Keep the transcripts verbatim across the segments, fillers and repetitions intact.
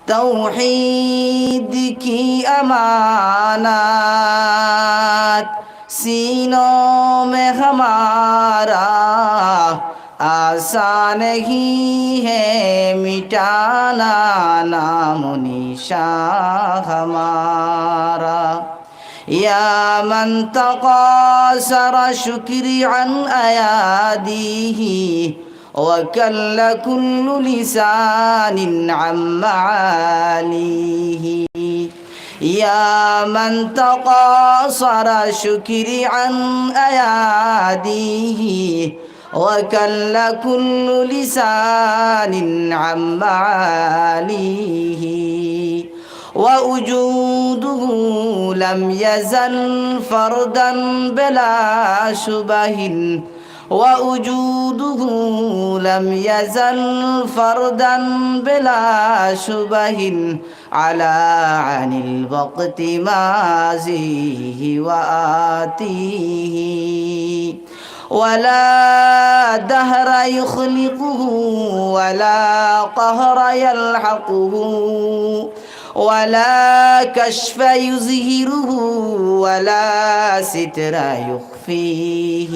توحید کی امانت سینوں میں ہمارا، آسان نہیں ہے مٹانا نام و نشان ہمارا۔ یا من تقاصر شکری عن ایادیہ، وکل کل لسان عن معالیہ۔ یا من تقاصر شکری عن ایادیہ، وکل کل لسان عن معالیہ۔ ووجوده لم يزل فردا بلا شبه، ووجوده لم يزل فردا بلا شبه، علا عن الوقت ماضيه وآتيه، ولا دهر يخلقه، ولا قهر يلحقه، ولا كشف يظهره، ولا ستر يخفيه،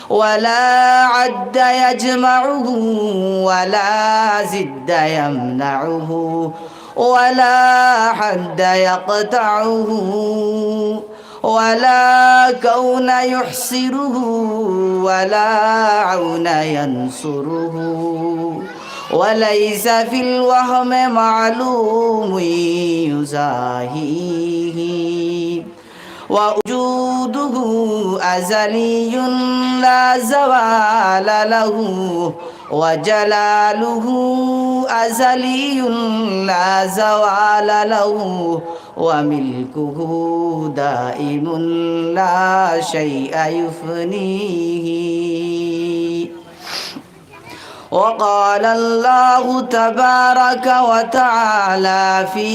ولا عد يجمعه، ولا ضد يمنعه، ولا حد يقطعه، ولا كون يحصره، ولا عون ينصره، وليس في الوهم معلوم يزاحيه، ووجوده أزلي لا زوال له، وجلاله أزلي لا زوال له، وملكه دائم لا شيء يفنيه۔ وقال الله تبارك وتعالى في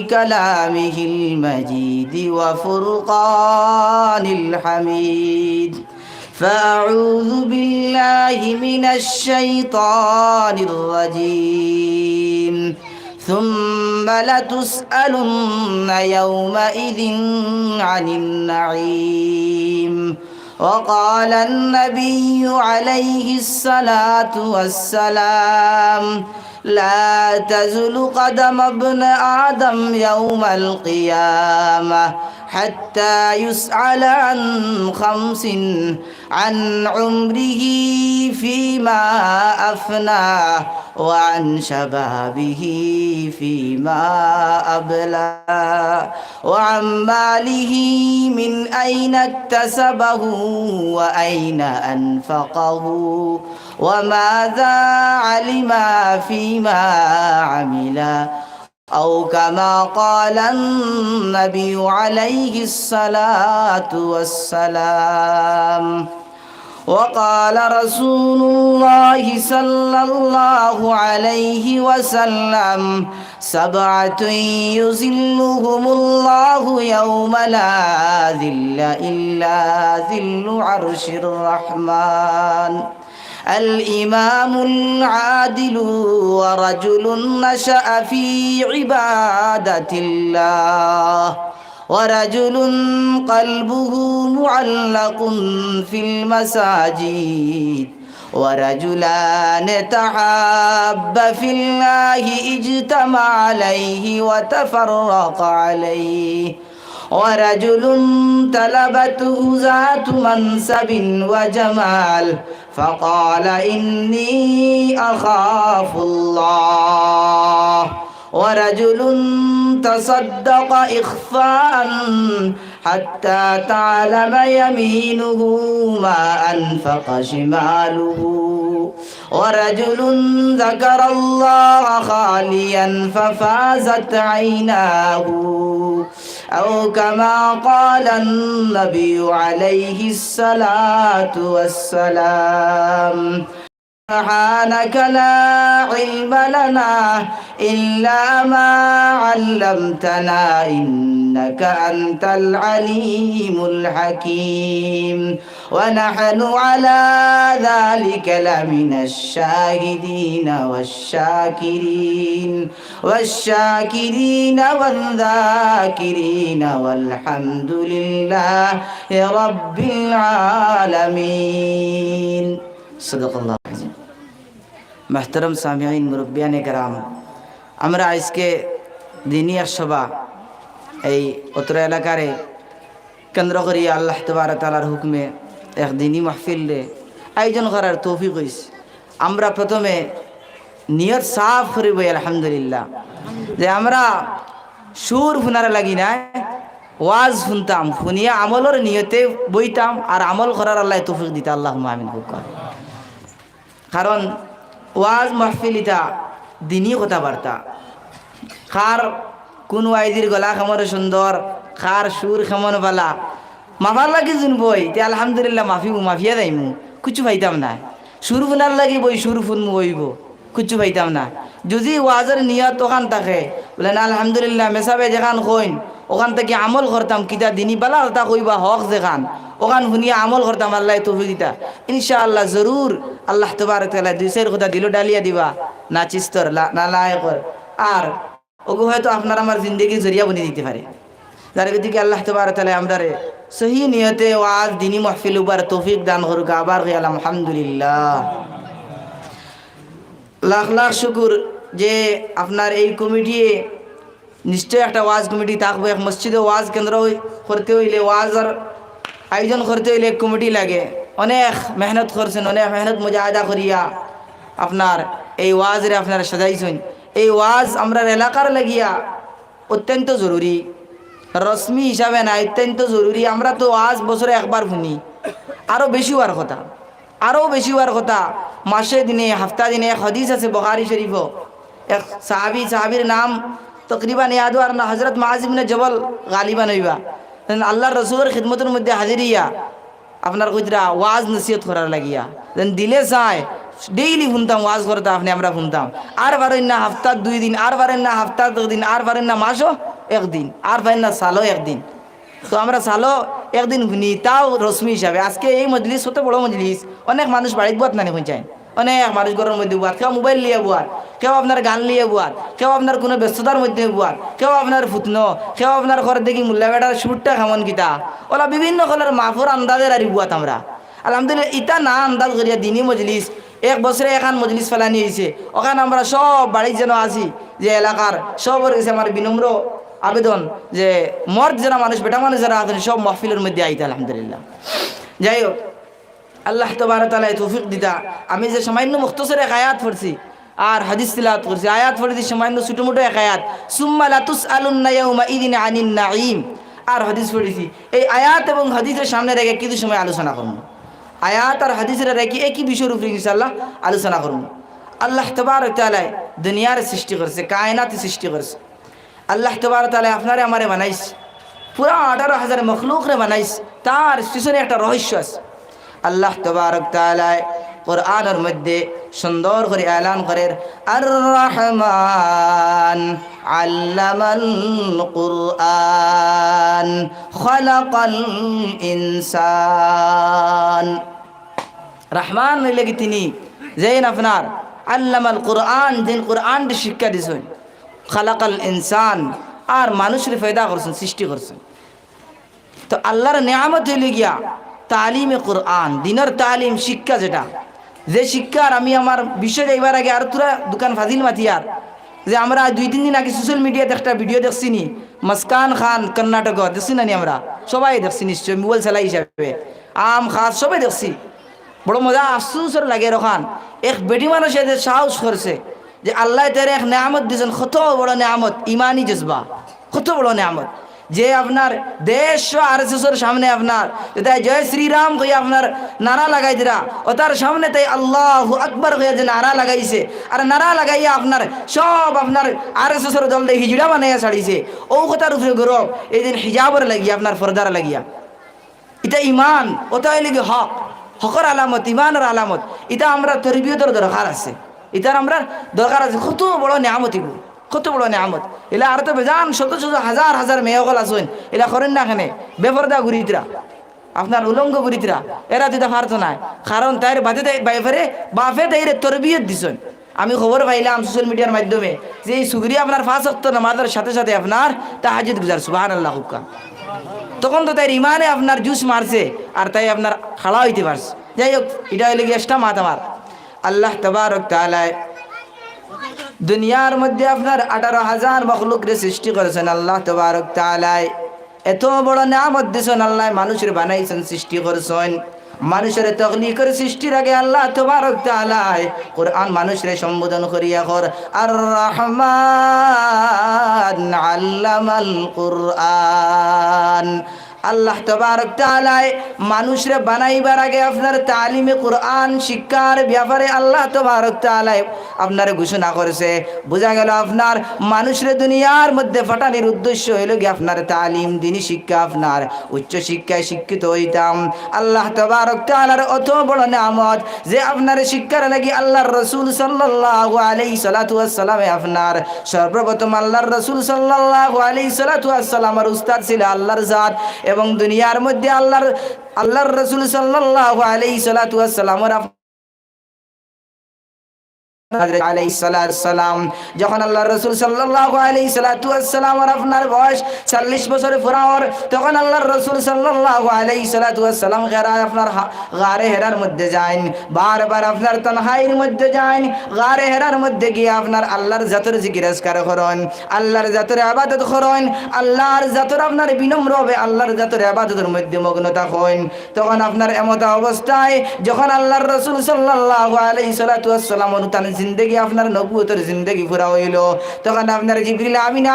كلامه المجيد وفرقان الحميد، فأعوذ بالله من الشيطان الرجيم. ثم لتسألن يومئذ عن النعيم. وقال النبي عليه الصلاة والسلام: لا تزل قدم ابن آدم يوم القيامة حتى يسأل عن خمس، عن عمره فيما أفناه، وعن شبابه فيما أبلاه، وعن ماله من أين اكتسبه وأين أنفقه وماذا علم فيما عمل، أو كما قال النبي عليه الصلاة والسلام. وقال رسول الله صلى الله عليه وسلم: سبعة يظلهم الله يوم لا ظل إلا ظل عرش الرحمن، الإمام العادل، ورجل نشأ في عبادة الله، ورجل قلبه معلق في المساجد، ورجلان تحابا في الله اجتمعا عليه وتفرقا عليه، ورجل طلبته ذات منصب وجمال فقال: إني أخاف الله، ورجل تصدق إخفاء حتى تعلم يمينه ما أنفق شماله، ورجل ذكر الله خاليا ففاضت عيناه، أو كما قال النبي عليه الصلاة والسلام. سبحانك لا علم لنا إلا ما علمتنا إنك أنت العليم الحكيم. ونحن على ذلك لمن الشاهدين والشاكرين، والشاكرين والذاكرين، والحمد لله رب العالمين. صدق الله العظيم. محترم سامعين، مربيان کرام، আমরা আইজকে দিনি এক সভা এই অত্র এলাকারে কেন্দ্র করিয়া আল্লাহ তাবারক তাআলার হুকুমে এক দিনি মাহফিলরে আয়োজন করার তৌফিক অইছে। আমরা প্রথমে নিয়ত সাফ করি বই আলহামদুলিল্লাহ, যে আমরা সুর হুনার লাগি নায়, ওয়াজ হুনতাম, হুনিয়া আমলর নিয়তে বইতাম, আর আমল করার আল্লায় তৌফিক দিতা, আল্লাহুম্মা আমিন। কারণ ওয়াজ মাহফিল ইতা দিনি কথাবার্তা। কার কুন ওয়াইজির গলা কেমন সুন্দর, কার সুর কেমন বালা, মাফার লাগি যুদি বই, তে আলহামদুলিল্লাহ মাফিমু, মাফিয়া যাইমু, কুচ্ছু পাইতাম না। সুর হুনার লাগি বই, সুর হুনমু অইবো, কুচ্ছু পাইতাম না। যুদি ওয়াজর নিয়ত অখান থাকে, বলে না আলহামদুলিল্লাহ, মেসাবে যেখান কইন, অখান থাকি আমল করতাম, কিতা দিনি বালা কথা কইবা, হক যেখান, অখান হুনিয়া আমল করতাম, আল্লায় তৌফিক দিতা। ইনশাআল্লাহ, জরুর আল্লাহ তাবারক তাআলায় দুই চাইর কথা দিলো ডালিয়া দিবা, না চিস্তর, লা-, না লায়েকর। আর অগু হয়তো আপনার আমার জিন্দেগির জরিয়া বনি দিতে পারে। যার গতিকে আল্লাহ তাবারক তাআলায় আমরারে সহি নিয়তে ওয়াজ দিনি মাহফিল উবার তৌফিক দান করুক। আবার কই আলহামদুলিল্লাহ। লাখ লাখ শুকুর যে আপনার এই কমিটিয়ে নিশ্চয় একটা ওয়াজ কমিটি থাকবো। এক মসজিদো ওয়াজ কেন্দ্র অই-, করতে অইলে, ওয়াজর আয়োজন করতে অইলে এক কমিটি লাগে। অনেক মেহনত করছেন, অনেক মেহনত মুজাহাদা করিয়া আপনার এই ওয়াজরে আপনারা সাজাইছেন। এই ওয়াজ আমরার এলাকার লাগিয়া অত্যন্ত জরুরি, রসমি হিসাবে না, অত্যন্ত জরুরি। আমরা তো ওয়াজ বছরে একবার হুনি, আরো বেশি অওয়ার কথা, আরো বেশি অওয়ার কথা। মাসে দিনে, হাফতা দিনে এক হাদিস আছে বুখারী শরীফো, এক সাহাবী, সাহাবীর নাম তকরিবান ইয়াদ অওয়ার না, হযরত মুআজ ইবনে জবল গালিবান অইবা। আল্লাহর রসুলর খিদমতর মধ্যে হাজির অইয়া আপনার কইতরা ওয়াজ নসিহত করার লাগিয়া। যেন দিলে চায়, ডেইলি হুনতাম ওয়াজ করতা আপনে, আমরা হুনতাম। আর পারইন না হাফতাত দুই দিন, আর পারইন না হাফতাত এক দিন, আর পারইন না মাসো এক দিন, আর পারইন না সালো এক দিন। তো আমরা সালো এক দিন হুনি, তাও রসমি হিসাবে। আজকে এই মজলিস কত বড় মজলিস, অনেক মানুষ বাড়িত বওয়াত নানি হুনছইন। অনেক মানুষ ঘরর মধ্যে বওয়াত, কেউ মোবাইল লইয়া বওয়াত, কেউ আপনার গান লইয়া বওয়াত, কেউ আপনার কুনু ব্যস্ততার মধ্যে বওয়াত, কেউ আপনার ফুতনো, কেউ আপনার ঘর দেখি মোল্লা বেটার সুরটা কেমন কিতা, অলা বিভিন্ন কলর মাফর আন্দাজের আর বওয়াত আমরা। আলহামদুলিল্লাহ, ইতা না আন্দাজ করিয়া দিনি মজলিস, এক বছরে এখান মজলিস ফালানি অইছে, অখান আমরা সব বাড়িত যেন আছি, যে এলাকার সবর গেছে আমার বিনম্র আবেদন যে মর্দ যারা মানুষ, বেটা মানুষ যারা আছেন, সব মাহফিলর মধ্যে আইতা। আলহামদুলিল্লাহ, যাই হোক, আল্লাহ তাবারক তাআলায় তৌফিক দিতা। আমি যে সামান্য মুখতসর এক আয়াত পড়ছি আর হাদিস তিলাওয়াত করছি, আয়াত পড়ছি সামান্য ছোটমোটো এক আয়াত, "সুম্মা লাতুসআলুন্না ইয়াউমাইযিন আনিন নাঈম।" আর হাদিস পড়ছি। এই আয়াত এবং হাদিসরে সামনে রেখে কিছু সময় আলোচনা করমু। আয়াত আর হাদিসরে রেখে একই বিষয়র উপরে ইনশাআল্লাহ আলোচনা করমু। আল্লাহ তাবারক তাআলায় দুনিয়ার সৃষ্টি করছে, কায়নাত সৃষ্টি করছে। আল্লাহ তাবারক তাআলায় আপনারে আমারে বানাইছে, পুরা আঠারো হাজার মখলুকরে বানাইছে, তার পিছনে একটা রহস্য আছে। আল্লাহ তাবারক তাআলায় কোরআনর মধ্যে সুন্দর করি এলান করের, "আর রহমান আল্লামাল কুরআন খালাকাল ইনসান।" রহমান অইলে কি তিনি, যেইন আপনার আল্লামাল কুরআন, যেইন কোরআনরে শিক্ষা দিছইন, খালাকাল ইনসান, আর মানুষরে পয়দা করছইন, সৃষ্টি করছইন। তো আল্লাহর নিয়ামত অইল গিয়া তালিমে কোরআন, দিনর তালিম, শিক্ষা যেটা, যে শিক্ষার আমি আমার বিষয় যাইবার আগে আর তোরা দোকান ফাজিল মাতিয়ার, যে আমরা দুই তিন দিন আগে সোশ্যাল মিডিয়াত একটা ভিডিও দেখছি নি, মসকান খান কর্ণাটক, দেখছি না নি? আমরা সবাই দেখছি নিশ্চয়, মোবাইল চালাই হিসাবে, আম খাস সবাই দেখছি। বড় মজা, আফসোসর লাগে এরখান। এক বেটি মানুষে যে সাহস করছে যে আল্লায় তারে এক নিয়ামত দিছইন, কত বড় নিয়ামত, ইমানি জজবা, কত বড় নিয়ামত। যে আপনার দেড়শো আরএসএসর সামনে আপনার যেটা জয় শ্রীরাম কইয়া আপনার নারা লাগাই দিরা, ও তার সামনে তাই আল্লাহু আকবার কইয়া যে নারা লাগাইছে, আর নারা লাগাইয়া আপনার সব আপনার আরএসএসর দলরে হিজড়া বানাইয়া ছাড়িছে। ও কথার উপরে গৌরব, এই দিন হিজাবর লাগিয়া, আপনার পর্দার লাগিয়া। ইটা ইমান, ওটা অইল গি হক। হকর আলামত, ইমানর আলামত। ইতা আমরার তরবিয়তর দরকার আছে, ইতার আমরার দরকার আছে। কত বড় নিয়ামত ইগু, কত বড় নিয়ামত। ইলা আর তো বেজান শত শত হাজার হাজার মেয়ে অকল আছইন, ইলা করইন না কেনে? বেপর্দা ঘুরিতরা, আপনার উলঙ্গ ঘুরিতরা, এরা দিতা পারতো নায়। কারণ তাইর বাদে তাই-, বাপে, বাপে তাইরে তরবিয়ত দিছইন। আমি খবর পাইলাম সোশ্যাল মিডিয়ার মাধ্যমে যে এই সুগরি আপনার পাঁচ ওয়াক্ত নামাজর সাথে সাথে আপনার তাহাজ্জুদ গুজার, সুবহানাল্লাহ কউক্কা। তখন তো তাইর ইমানে আপনার জুশ মারছে, আর তাই আপনার খাড়া অইতে পারছে। যাই হোক, ইটা অইলো গি extra মাত আমার। আল্লাহ তাবারক তাআলায় দুনিয়ার মধ্যে আপনার আঠারো হাজার মখলুকরে সৃষ্টি করছইন। আল্লাহ তাবারক তাআলায় এত বড় নিয়ামত দিছইন, আল্লায় মানুষরে বানাইছইন, সৃষ্টি করছইন। মানুষরে তখলিকর সৃষ্টির আগে আল্লাহ তাবারক তাআলায় কোরআন মানুষরে সম্বোধন করিয়া কর, "আর রহমান আল্লামাল কোরআন।" আল্লাহ তাবারক তাআলায় মানুষরে বানাইবার আগে আপনার তালিমে কোরআন শিক্ষার ব্যাপারে আল্লাহ তাবারক তাআলায় আপনারে ঘোষণা করছে। বুঝা গেল, আপনার মানুষরে দুনিয়ার মধ্যে পাঠানির উদ্দেশ্য অইলো গি আপনার তালিম, দিনী শিক্ষা, আপনার উচ্চ শিক্ষায় শিক্ষিত অইতাম। আল্লাহ তাবারক তাআলার অত বড় নিয়ামত যে আপনারে শিক্ষার লাগি আল্লাহর রাসূল সাল্লাল্লাহু আলাইহি সালাতু ওয়াসসালামে আপনার সর্বপ্রথম আল্লাহর রাসূল সাল্লাল্লাহু আলাইহি সালাতু ওয়াসসালামর উস্তাদ ছিল আল্লাহর জাত, এবং দুনিয়ার মধ্যে আল্লাহর, আল্লাহর রাসূল সাল্লাল্লাহু আলাইহি সালাতু ওয়াসসালামর আপ-, হযরত আলাইহিস সালাতু ওয়াস সালাম, যখন আল্লাহর রাসূল সাল্লাল্লাহু আলাইহি সালাতু ওয়াস সালামর আপনার বয়স চল্লিশ বছর পুরা অর, তখন আল্লাহর রাসূল সাল্লাল্লাহু আলাইহি সালাতু ওয়াস সালাম হেরা আপনার হা-, গারে হেরার মধ্যে যাইন, বারবার আপনার তনহাইর মধ্যে যাইন, গারে হেরার মধ্যে গিয়া আপনার আল্লাহর জাতর জিকির আজকার করইন, আল্লাহর জাতর ইবাদত করইন, আল্লাহর জাতর আপনার বিনম্রভাবে আল্লাহর জাতর ইবাদতর মধ্যে মগ্ন থাকইন। তখন আপনার এমতা অবস্থায় যখন আল্লাহর রাসূল সাল্লাল্লাহু আলাইহি সালাতু ওয়াস সালামর তান জিন্দেগি, আপনার নবুয়তর জিন্দেগি পুরা অইলো, তখন আপনার জিবরিল আমিন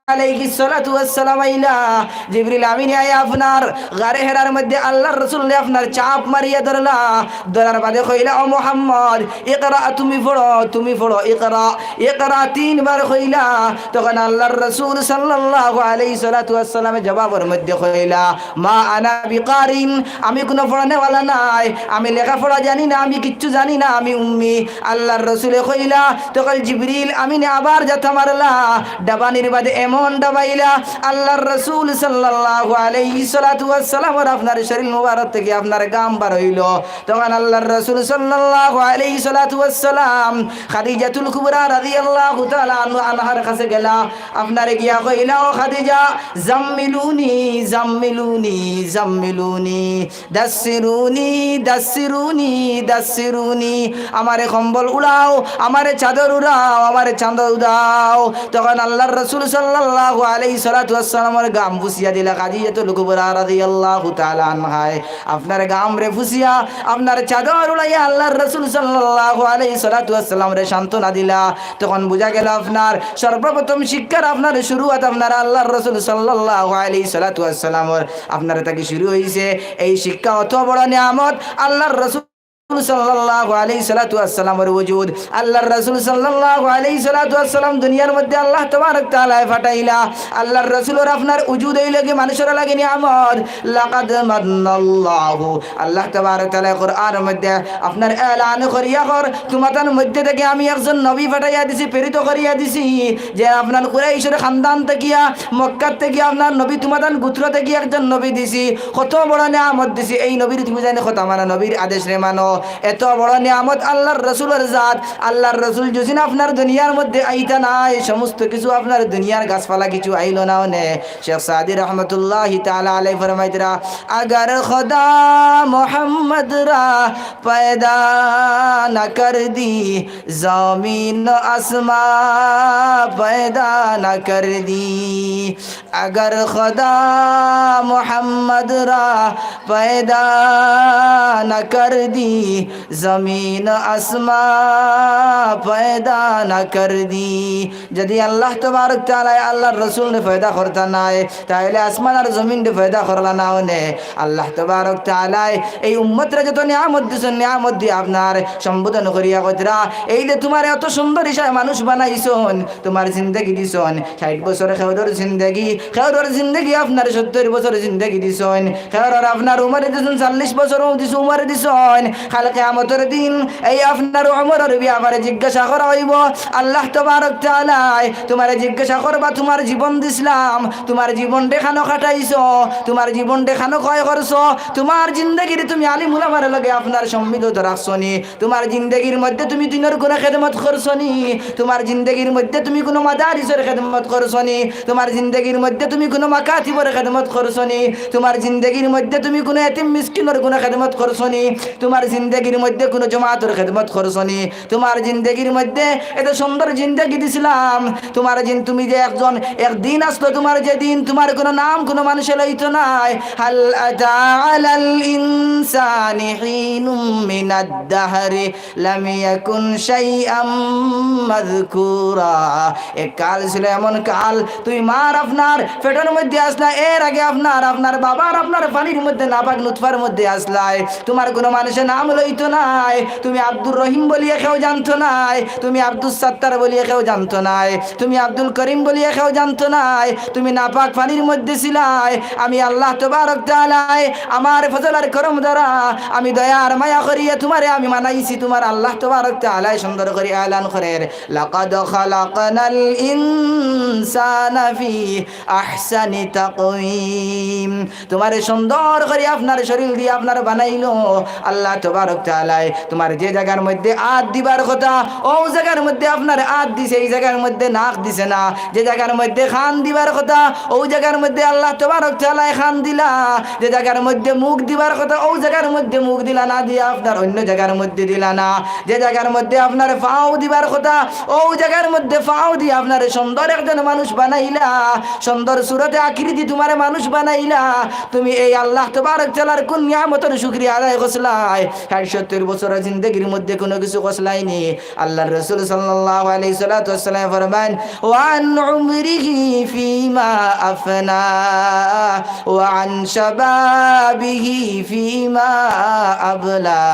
আলাইহিস সালাতু ওয়াস সালাম আইলা। জিবরিল আমিন আইয়া আপনার গারে হেরার মধ্যে আল্লাহর রাসূলরে আপনার চাপ মারিয়া ধরলা, ধরার বাদে কইলা, "ও মুহাম্মদ, ইকরা, তুমি পড়ো, তুমি পড়ো, ইকরা, ইকরা," তিনবার কইলা। তখন আল্লাহর রাসূল সাল্লাল্লাহু আলাইহি সালাতু ওয়াস সালামে জবাবর মধ্যে কইলা, "মা আনা বিকারিন, আমি কুনু পড়ানেওয়ালা নায়, আমি লেখাপড়া জানি না, আমি কিচ্ছু জানি না, আমি উম্মি।" আল্লাহর রাসূলে কইলা, তখন জিবরিল আমিনে আবার জাতা মারলা, ডাবানির বাদে এমন ডাবাইলা, আল্লাহর রাসূল সাল্লাল্লাহু আলাইহি সালাতু ওয়াস সালামর আপনার শরীর মুবারক থাকি আপনার ঘাম বার অইলো। তখন আল্লাহর রাসূল সাল্লাল্লাহু আলাইহি সালাতু ওয়াস সালাম খাদিজাতুল কুবরা রাদিয়াল্লাহু তাআলা আনহা, আনহার কাছে গেলা, আপনারে গিয়া কইলা, "ও খাদিজা, জাম্মিলুনি, জাম্মিলুনি, জাম্মিলুনি।" দাসসিরুনি, দাসসিরুনি, দাসসিরুনি, আমারে কম্বল উড়াও, আমারে চাদর উড়াও, আমারে চাদর উড়াও। তখন আল্লাহর রাসূল সাল্লাল্লাহু আলাইহি সালাতু ওয়াস সালামর ঘাম ফুসিয়া দিলা খাদিজাতুল কুবরা রাদিয়াল্লাহু তাআলা আনহায়। আপনার ঘামরে ফুসিয়া, আপনার চাদর উড়াইয়া আল্লাহর রাসূল সাল্লাল্লাহু আলাইহি সালাতু ওয়াস সালামরে সান্ত্বনা দিলা। তখন বুঝা গেল আপনার সর্বপ্রথম শিক্ষার আপনার শুরুয়াত আপনার আল্লাহর রাসূল সাল্লাল্লাহু আলাইহি সালাতু ওয়াস সালামর আপনার থাকি শুরু অইছে। এই শিক্ষা অত বড় নিয়ামত আল্লাহর রাসূল সাল্লাল্লাহু আলাইহি সালাতু ওয়াস সালামর উজুদ। আল্লাহর রাসূল সাল্লাল্লাহু আলাইহি সালাতু ওয়াস সালাম দুনিয়ার মধ্যে আল্লাহ তাবারক তাআলায় পাঠাইলা। আল্লাহর রাসূলর আপনার উজুদ অইলো গি মানুষর লাগি নিয়ামত। লাকাদ মান্নাল্লাহু, আল্লাহ তাবারক তাআলায় কোরআনর মধ্যে আপনার এলান করিয়া কর, "তুমাতান মধ্যে থাকি আমি একজন নবী পাঠাইয়া দিছি, প্রেরিত করিয়া দিছি।" যে আপনার কুরাইশর খানদান থাকিয়া, মক্কাত থাকিয়া আপনার নবী, তুমাতান গোত্র থাকিয়া একজন নবী দিছি, কত বড় নিয়ামত দিছি। এই নবীর তুমি জানি কথা মানো, নবীর আদেশরে মানো। এত বড় নিয়ামত আল্লাহর রাসূলর জাত। আল্লাহর রাসূল যুদি না আপনার দুনিয়ার মধ্যে আইতা নায়, সমস্ত কিছু আপনার দুনিয়ার গাছপালা কিছু আইলো না অনে। শেখ সাদী রহমতুল্লাহি তাআলা আলাইহি ফরমাইতরা, "আগর খুদা মোহাম্মদ রা পয়দা না করদি, জমিন আসমাঁ পয়দা না করদি।" اگر خدا محمد را پیدا نہ کردی، زمین آسماں پیدا نہ کردی۔ যদি আল্লাহ তবারক তাআলায় আল্লাহর রসুলরে পয়দা করতা নায়, তাইলে আসমান আর জমিনরে পয়দা করলা না অনে। আল্লাহ তবারক তাআলায় এই উম্মতরে যত নিয়ামত দিছইন, নিয়ামত দিয়া আপনার সম্বোধন করিয়া কইতরা, এই যে তুমারে এত সুন্দর হিসাবে মানুষ বানাইছইন, তুমার জিন্দেগি দিছইন, ষাইট বছর কেউরর জিন্দেগি, কেউরর জিন্দেগি আপনার সত্তইর বছর জিন্দেগি দিছইন, কেউরর আপনার উমরে দিছইন, চল্লিশ বছর দিছইন, উমরে দিছইন। কাল কিয়ামতর দিন এই আপনার উমরর ব্যাপারে জিজ্ঞাসা করা অইবো। আল্লাহ তবারক তাআলায় তুমারে জিজ্ঞাসা করবা, তুমার জীবন দিছলাম, তুমার জীবনরে কানো কাটাইছো, তুমার জীবনরে কানো ক্ষয় করছো, তুমার জিন্দেগিরে তুমি আলিম উলামার লগে আপনার সম্মিলিত রাখছো নি? তুমার জিন্দেগির মধ্যে তুমি দিনর কুনু খেদমত করছো নি? তুমার জিন্দেগির মধ্যে তুমি কুনু মাদারিসর খেদমত করছো নি? তুমার জিন্দেগির মধ্যে তুমি কুনু মাকাতিবর খেদমত করছো নি? তুমার জিন্দেগির মধ্যে তুমি কুনু এতিম মিসকিনর কুনু খেদমত করছো নি? তুমার জিন্দেগির মধ্যে কুনু জমাতর খেদমত করছো নি? তুমার জিন্দেগির মধ্যে এত সুন্দর জিন্দেগি দিছলাম, তুমার জিন-, তুমি যে একজন, একদিন আসলো তুমার যেদিন তুমার কুনু নাম কুনু মানষে লইতো নায়। هل أتى على الإنسان حين من الدهر لم يكن شيئا مذكورا। এক কাল ছিল, এমন কাল, তুমি মার আপনার পেটর মধ্যে আসলা, এর আগে আপনার, আপনার বাবার আপনার পানির মধ্যে, নাপাক নুতফার মধ্যে আসলায়, তুমার কুনু মানষে নাম লইতো নায়, তুমি আব্দুর রহিম বলিয়া কেউ জানতো নায়, তুমি আব্দুস সাত্তার বলিয়া কেউ জানতো নায়, তুমি আব্দুল করিম বলিয়া কেউ জানতো নায়, তুমি নাপাক পানির মধ্যে ছিলায়। আমি আল্লাহ তবারক তাআলায় আমার ফজল আর করম দ্বারা আমি দয়া আর মায়া করিয়া তুমারে আমি বানাইছি। তুমার আল্লাহ তবারক তাআলায় সুন্দর করি এলান করের, لقد خلقنا الإنسان في أحسن تقويم। তুমারে সুন্দর করি আপনার শরীর দিয়া আপনার বানাইলো আল্লাহ তবারক তাআলায়। তুমার যে জাগার মধ্যে আত দিবার কথা, অউ জাগার মধ্যে আপনার আত দিছে, এই জাগার মধ্যে নাক দিছে না। যে জাগার মধ্যে কান দিবার কথা, অউ জাগার মধ্যে আল্লাহ তবারক তাআলায় কান দিলা। যে জাগার মধ্যে মুখ দিবার কথা, অউ জাগার মধ্যে মুখ দিলা না, দিয়া আপনার অইন্য জাগার মধ্যে দিলা না। যে জাগার মধ্যে আপনার পাও দিবার কথা, অউ জাগার মধ্যে পাও দিয়া আপনারে সুন্দর একজন মানুষ বানাইলা, সুন্দর সুরতে আকৃতি তুমারে মানুষ বানাইলা। তুমি এই আল্লাহ তবারক তাআলার কুন নিয়ামতর শুকরিয়া আদায় করছলায়? ষাইট সত্তইর বছরর জিন্দেগির মধ্যে কুনু কিছু করছলায় নি? আল্লাহর রাসূল সাল্লাল্লাহু আলাইহি সাল্লাতু ওয়াসসালাম ফরমাইন, وعن عمره فيما أفنى وعن شبابه فيما أبلى।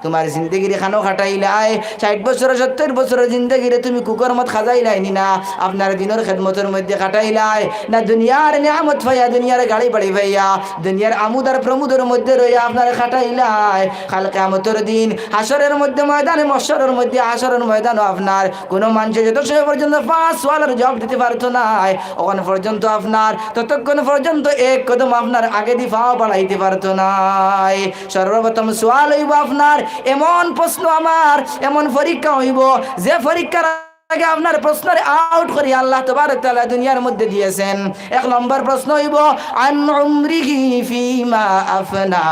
তুমার জিন্দেগিরে কানো কাটাইলায়, ষাইট বছর, সত্তইর বছরর জিন্দেগিরে তুমি কুকর্মত খাজাইলায় নি না, আপনার দিনর খেদমতর মধ্যে কাটাইলায় না, দুনিয়ার নিয়ামত পাইয়া, দুনিয়ার গাড়ি বাড়ি পাইয়া, দুনিয়ার আমোদ আর প্রমোদর মধ্যে রইয়া আপনারে কাটাইলায়। কাল কিয়ামতর দিন হাশরর মধ্যে, ময়দানে মাহশরর মধ্যে, হাশরর ময়দানো আপনার কুনু মানষে যত সময় পর্যন্ত পাঁচ সওয়ালর জবাব দিতে পারতো নায়, অখন পর্যন্ত আপনার, ততক্ষণ পর্যন্ত এক কদম আপনার আগেদি পাও বাড়াইতে পারতো নায়। সর্বপ্রথম সওয়াল অইবো আপনার, এমন প্রশ্ন আমার, এমন পরীক্ষা অইবো, যে পরীক্ষার আগে আপনার প্রশ্নরে আউট করি আল্লাহ তবারক তাআলা দুনিয়ার মধ্যে দিয়েছেন। এক নম্বর প্রশ্ন অইবো, عن عمره فيما أفنى।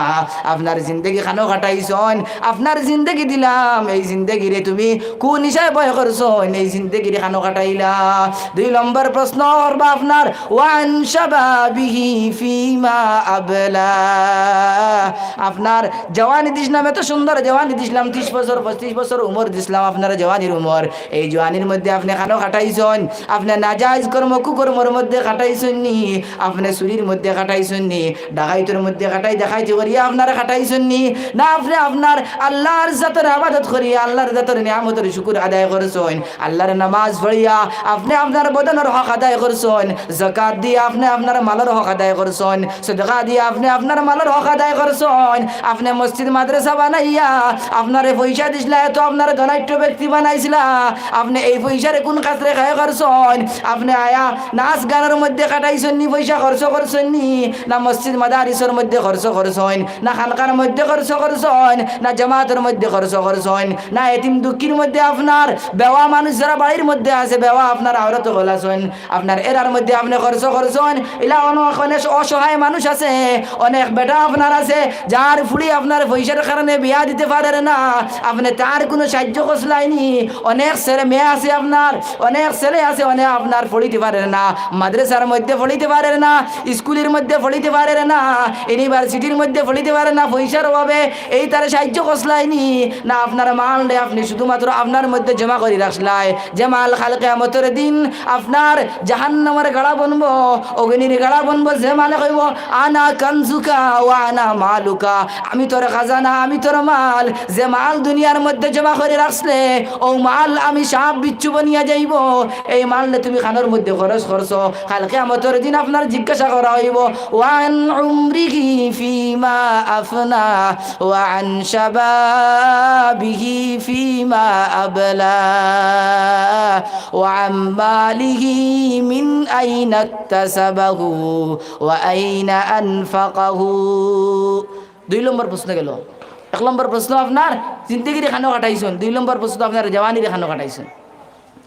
আপনার জিন্দেগি কানো কাটাইছইন, আপনার জিন্দেগি দিলাম, এই জিন্দেগিরে তুমি কুন হিসাবে ব্যয় করছইন, এই জিন্দেগিরে কানো কাটাইলা। দুই নম্বর প্রশ্ন করবা আপনার, وعن شبابه فيما أبلى। আপনার জওয়ানি দিছলাম, এত সুন্দর জওয়ানি দিছলাম, ত্রিশ বছর, পঁয়ত্রিশ বছর উমর দিছলাম, আপনার জওয়ানির উমর, এই জওয়ানির মধ্যে আপনে কানো কাটাইছইন, আপনে নাজায়েজ কর্ম, কুকর্মর মধ্যে কাটাইছইন নি, আপনে চুরির মধ্যে কাটাইছইন নি, ডাকাইতর মধ্যে কাটাই, ডাকাইতি করিয়া আপনারে কাটাইছইন নি, না আপনে আপনার আল্লাহর জাতর ইবাদত করিয়া, আল্লাহর জাতর নিয়ামতর শুকুর আদায় করছইন, আল্লাহর নামাজ পড়িয়া আপনে আপনার বদনর হক আদায় করছইন, যাকাত দিয়া আপনে আপনার মালর হক আদায় করছইন, সদকা দিয়া আপনে আপনার মালর হক আদায় করছইন, আপনে মসজিদ মাদ্রাসা বানাইয়া আপনারে পয়সা দিছলা, এত আপনারে ধনাঢ্য ব্যক্তি বানাইছলা, আপনে এই পয়সারে কুন খাতরে ব্যয় করছইন? আপনে আয়া নাচ গানর মধ্যে কাটাইছইন নি, পয়সা খরচ করছইন নি, না মসজিদ মাদারিসর মধ্যে খরচ করছইন, না খানকার মধ্যে খরচ করছইন, না জামাতর মধ্যে খরচ করছইন, না এতিম দুঃখীর মধ্যে আপনার বেওয়া মানুষ যারা বাড়ির মধ্যে আছে, বেওয়া আপনার আওরত খোলাছইন, আপনার এরার মধ্যে আপনে খরচ করছইন, ইলা অনেক, অনেক অসহায় মানুষ আছে, অনেক বেটা আপনার আছে, যার ফুড়ি আপনার পয়সার কারণে বিয়া দিতে পারের না, আপনে তার কুনু সাহায্য করছলায় নি? অনেক ছেলে মেয়ে আছে, আপনার অনেক ছেলে আছে, অনেক আপনার পড়িতে পারের না, মাদ্রাসার মধ্যে পড়িতে পারের না, স্কুলের মধ্যে পড়িতে পারের না, ইউনিভার্সিটির মধ্যে পড়িতে পারের না, পয়সার অভাবে। এই তারে সাহায্য করছলায়নি না, আপনার মালরে আপনি শুধুমাত্র আপনার মধ্যে জমা করি রাখছলায়, যে মাল কাল কিয়ামতর দিন আপনার জাহান্নামর গাড়া বনবো, অগ্নির গাড়া বনবো, যে মালে কইবো, "আনা কানজুকা ওয়া আনা মালুকা", আমি তোর খাজানা, আমি তোর মাল। যে মাল দুনিয়ার মধ্যে জমা করি রাখছলে, অউ মাল আমি সাপ বিচ্ছু বনিয়া যাইবো। এই মালরে তুমি খানোর মধ্যে খরচ করছো, কাল কিয়ামতর দিন আপনার জিজ্ঞাসা করা অইবো, "ওয়ান উমরিহি ফিমা আফনা, ওয়ান শাবাবিহি ফিমা আবলা, ওয়ান মালিহি মিন আইনা ইকতাসাবাহু, ওয়া আইনা আনফাকাহু।" দুই নম্বর প্রশ্ন গেল। এক নম্বর প্রশ্ন আপনার জিন্দেগিরে খানো কাটাইছইন, দুই নম্বর প্রশ্ন আপনার জওয়ানিরে খানো কাটাইছইন।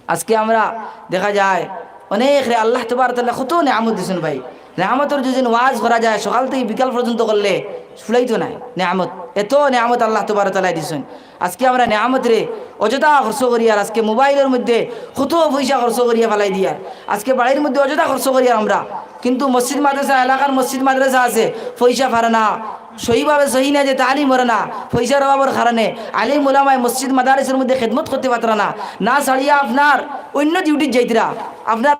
আজকে আমরা দেখা যায় অনেকরে আল্লাহ তাবারক তাআলা কত নিয়ামত দিছইন ভাই। নিয়ামতর যদি ওয়াজ করা যায় সকাল থাকি বিকাল পর্যন্ত করলে ফুরাইতো নায় নিয়ামত, এত নিয়ামত আল্লাহ তাবারক তাআলায় দিছইন। আজকে আমরা নিয়ামতরে অযথা খরচ করিয়ার, আজকে মোবাইলর মধ্যে কত পয়সা খরচ করিয়া ফালাই দিয়ার, আজকে বাড়ির মধ্যে অযথা খরচ করিয়ার আমরা। কিন্তু মসজিদ মাদ্রাসা, এলাকার মসজিদ মাদ্রাসা আছে, পয়সা ফারে না, সহিভাবে সহি না যে তালিম অর না, পয়সার অভাবর কারণে আলিম উলামায়ে মসজিদ মাদারিসর মধ্যে খেদমত করতে পাররা না, না ছাড়িয়া আপনার অন্য ডিউটিত যাইতরা, আপনার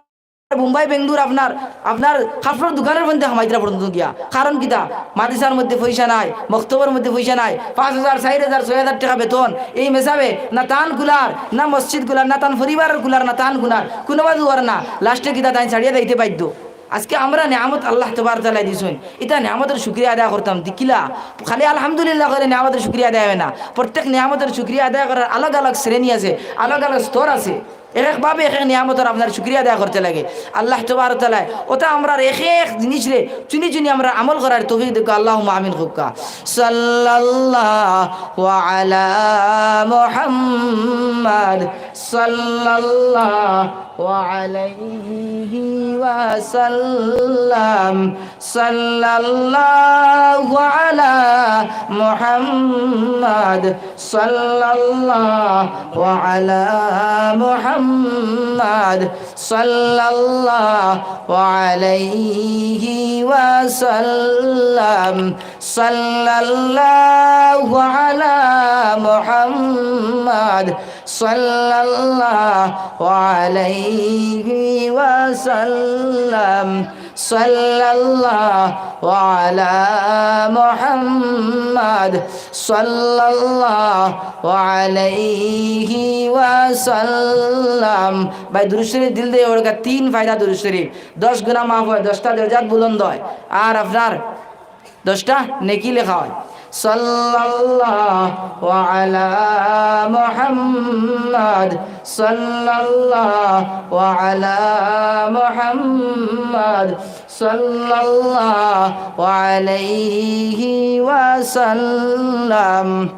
বোম্বাই বেঙ্গালুর আপনার, আপনার কাপড়র দোকানর মধ্যে হামাইতরা পর্যন্ত গিয়া। কারণ কিতা? মাদ্রাসার মধ্যে পয়সা নাই, মক্তবর মধ্যে পয়সা নাই, পাঁচ হাজার, চাইর হাজার, ছয় হাজার টেকা বেতন, এই মেসাবে না তান কুলার, না মসজিদ কুলার, না তান পরিবারর কুলার, না তান কুলার, কুনুবায়দি অর না, লাস্টে কিতা তাইন ছাড়িয়া যাইতে বাধ্য। আজকে আমরা নিয়ামত আল্লাহ তাবারক তাআলায় দিছইন, ইতা নিয়ামতর শুকরিয়া আদায় করতাম, দেখিলা, খালি আলহামদুলিল্লাহ কইলে নিয়ামতর শুকরিয়া আদায় অয় না। প্রত্যেক নিয়ামতর শুকরিয়া আদায় করার আলাদা আলাদা শ্রেণী আছে, আলাদা আলাদা স্তর আছে। এক এক ভাবে এক এক নিয়ামতর আপনার শুকরিয়া আদায় করতে লাগে। আল্লাহ তাবারক তাআলায় অতা আমরার এক এক জিনিসরে চুনি চুনি আমরা আমল করার তৌফিক দেউক্কা। আল্লাহুম্মা আমিন কউক্কা। সাল্লাল্লাহু আলা মুহাম্মাদ, সাল্লাল্লাহু আলাইহি ওয়াসাল্লাম। সাল্লাল্লাহু আলা মুহাম্মাদ, সাল্লাল্লাহু আলা মুহাম্মাদ, সাল্লাল্লাহু আলাইহি ওয়াসাল্লাম। সাল্লাল্লাহু আলা মুহাম্মাদ, সাল্লাল্লাহু আলাইহি ওয়াসাল্লাম। সাল্লাল্লাহু আলা মুহাম্মাদ, সাল্লাল্লাহু আলাইহি ওয়াসাল্লাম। ভাই, দুরূদ শরীফ দিল দিয়া পড়উক্কা, তিন ফায়দা দুরূদ শরীফ। দশ গুনা মাফ অয়, দশটা দরজাত বুলন্দ অয়, আর আপনার দশটা নেকি লেখা অয়। সাল্লাল্লাহু আলা মুহাম্মাদ, সাল্লাল্লাহু আলা মুহাম্মাদ, সাল্লাল্লাহু আলাইহি ওয়াসাল্লাম।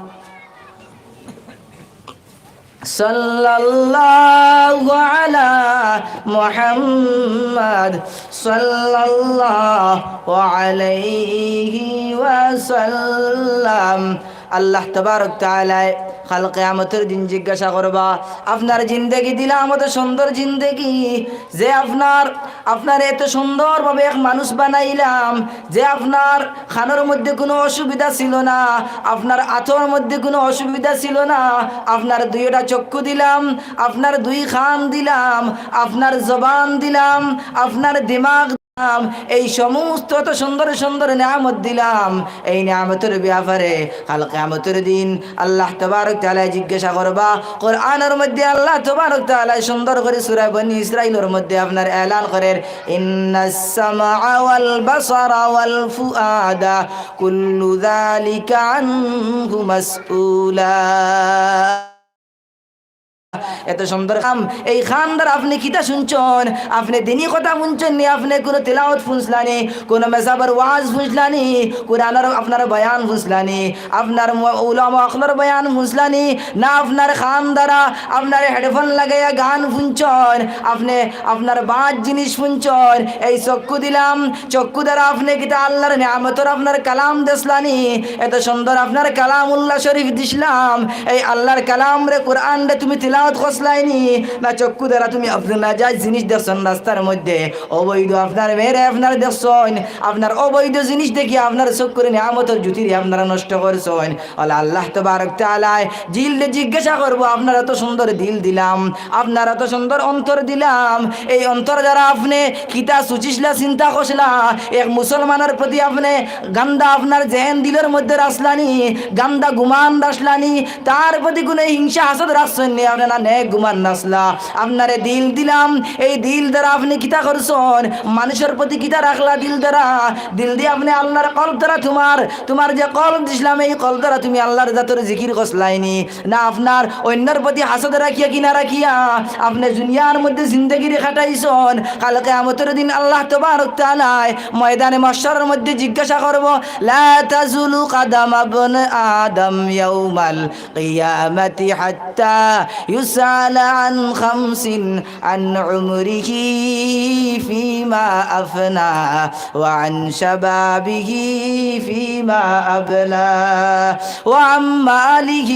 সাল্লাল্লাহু আলা মুহাম্মাদ, সাল্লাল্লাহু আলাইহি ওয়াসাল্লাম। আল্লাহ তাবারক তাআলায় কাল কিয়ামতর দিন জিজ্ঞাসা করবা, "আপনার জিন্দেগি দিলাম অত সুন্দর জিন্দেগি, যে আপনার, আপনারে এত সুন্দরভাবে এক মানুষ বানাইলাম, যে আপনার খানোর মধ্যে কুনু অসুবিধা ছিল না, আপনার আতর মধ্যে কুনু অসুবিধা ছিল না, আপনার দুইটা চক্ষু দিলাম, আপনার দুই কান দিলাম, আপনার জবান দিলাম, আপনার দিমাগ দিলাম, এই সমস্ত অত সুন্দর সুন্দর নিয়ামত দিলাম, এই নিয়ামতর ব্যাপারে কাল কিয়ামতর দিন আল্লাহ তাবারক তাআলায় জিজ্ঞাসা করবা।" কোরআনর মধ্যে আল্লাহ তাবারক তাআলায় সুন্দর করি সূরা বনি ইসরাইলর মধ্যে আপনার এলান করের, "ইন্নাস সামআ ওয়াল বাসারা ওয়াল ফুআদা কুল্লু যালিকা আনহু মাসউলা।" এত সুন্দর কাম, এই কান দ্বারা আপনে কিতা শুনছইন? আপনে দিনি কথা শুনছইন নি? আপনে কুনু তিলাওয়াত শুনছলা নি? কুনু মেসাবর ওয়াজ শুনছলা নি? কোরআনর আপনার বয়ান শুনছলা নি? আপনার ম-, উলামা অকলর বয়ান শুনছলা নি? না আপনার কান দ্বারা আপনার হেডফোন লাগাইয়া গান শুনছইন? আপনে আপনার বাদ জিনিস শুনছইন? এই চক্ষু দিলাম, চক্ষু দ্বারা আপনে কিতা আল্লাহর নিয়ামতর আপনার কালাম দেখছলা নি? এত সুন্দর আপনার কালামুল্লাহ শরীফ দিছলাম, এই আল্লাহর কালামরে, কোরআনরে তুমি তিলাওয়াত গছলাইনি, না চক্ষু দ্বারা তুমি আপনে নাজায়েজ জিনিস দেখছইন রাস্তার মধ্যে, অবৈধ আপনার মেয়েরে আপনার দেখছইন, আপনার অবৈধ জিনিস দেখিয়া আপনার চক্ষুর নিয়ামতর জ্যোতিরে আপনারা নষ্ট করছইন। অলা আল্লাহ তবারক তাআলায় দিলরে জিজ্ঞাসা করবো, আপনার এত সুন্দর দিল দিলাম, আপনার এত সুন্দর অন্তর দিলাম, এই অন্তর দ্বারা আপনে কিতা সুচিছলা চিন্তা করছলা? এক মুসলমানর প্রতি আপনে গান্দা আপনার জেহেন দিলর মধ্যে রাখছলানি, গান্দা গুমান রাখছলানি, তার প্রতি কুনু হিংসা হাসদ রাখছইন নি আপনে, না নেক গুমান রাখছলা? আপনারে দিল দিলাম, এই দিল দ্বারা আপনে কিতা করছইন? মানুষর প্রতি কিতা রাখলা দিল দ্বারা? দিল দি আপনে আল্লাহর কলব দ্বারা তুমার, তুমার যে কলব দিছলাম, এই কলব দ্বারা তুমি আল্লাহর জাতর জিকির করছলাইনি? না আপনার অইন্যর প্রতি হাসদ রাখিয়া কিনা রাখিয়া আপনে দুনিয়ার মধ্যে জিন্দেগিরে কাটাইছইন? কাল কিয়ামতর দিন আল্লাহ তবারক তাআলায় ময়দানে মাহশরর মধ্যে জিজ্ঞাসা করবো, لا تزول قدم ابن آدم يوم القيامة حتى يسأل عن خمس: عن عمره فيما أفنى، وعن شبابه فيما أبلى، وعن ماله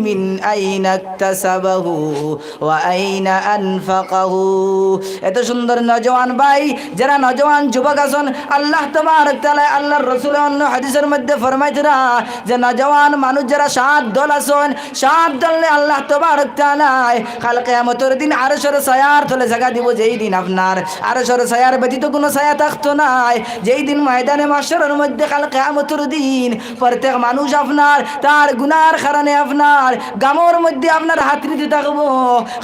من أين اكتسبه وأين أنفقه। এত সুন্দর নওজোয়ান ভাই, যেরা নওজোয়ান যুবক আছইন, আল্লাহ তবারক তাআলায় আল্লাহর রসুলে অন্য হাদিসর মধ্যে ফরমাইতরা যে নওজোয়ান মানুষ যেরা সাত দল আছইন, সাত দলরে আল্লাহ তবারক তাআলায় কাল কিয়ামতর দিন আরশর ছায়ার তলে জাগা দিবো, যেই দিন আপনার আরশর ছায়ার ব্যতীত কুনু ছায়া থাকতো নায়, যেই দিন ময়দানে মাহশরর মধ্যে কাল কিয়ামতর দিন প্রত্যেক মানুষ আপনার তার গুনার কারণে আপনার ঘামর মধ্যে আপনার হাতড়িতে থাকবো।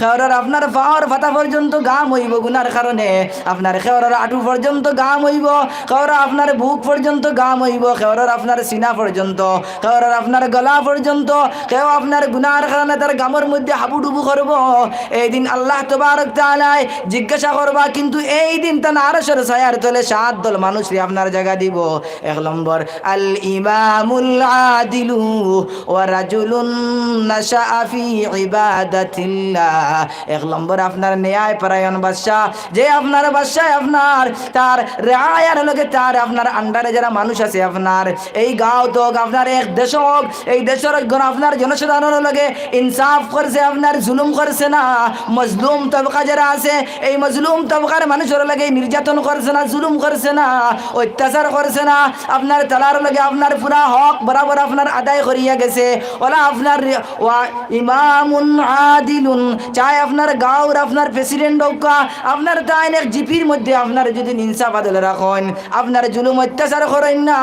কেউরর আপনার পাওর পাতা পর্যন্ত ঘাম অইবো গুনার কারণে, আপনার কেউরর আটু পর্যন্ত ঘাম অইবো, কেউরর আপনার বুক পর্যন্ত ঘাম অইবো, কেউরর আপনার সিনা পর্যন্ত, কেউরর আপনার গলা পর্যন্ত, কেউ আপনার গুনার কারণে তার ঘামর মধ্যে হাবুডুবু করবো। এই দিন আল্লাহ তবারক তাআলায় জিজ্ঞাসা করবা, কিন্তু এই দিন তান আরশর ছায়ার তলে সাত দল মানুষরে আপনার জাগা দিবো। এক নম্বর, আল-ইমামুল আদিলু ওয়া রাজুলুন নাশাআ ফি ইবাদাতিল্লাহ। এক নম্বর আপনার ন্যায় পরায়ণ বাদশা, যে আপনার বাদশায় আপনার তার রেয়ায়ার লগে তার আপনার আন্ডারে যেরা মানুষ আছে আপনার এই গাঁওত অউক, আপনার এক দেশো অউক, এই দেশর গণ আপনার জনসাধারণর লগে ইনসাফ করছে, আপনার জুলুম করছে না। মজলুম তবকা যেরা আছে, এই মজলুম তবকার মানুষর লগে নির্যাতন করছে না, জুলুম করছে না, অত্যাচার করছে না। আপনার তালার লগে আপনার পুরা হক বরাবর আপনার আদায় করিয়া গেছে। অলা আপনার রে-, ওয়া ইমামুন আদিলুন, চাই আপনার গাঁওর আপনার প্রেসিডেন্ট অউক্কা, আপনার তাইন এক জিপির মধ্যে আপনার যুদি ইনসাফ আদল রাখইন, আপনার জুলুম অত্যাচার করইন না,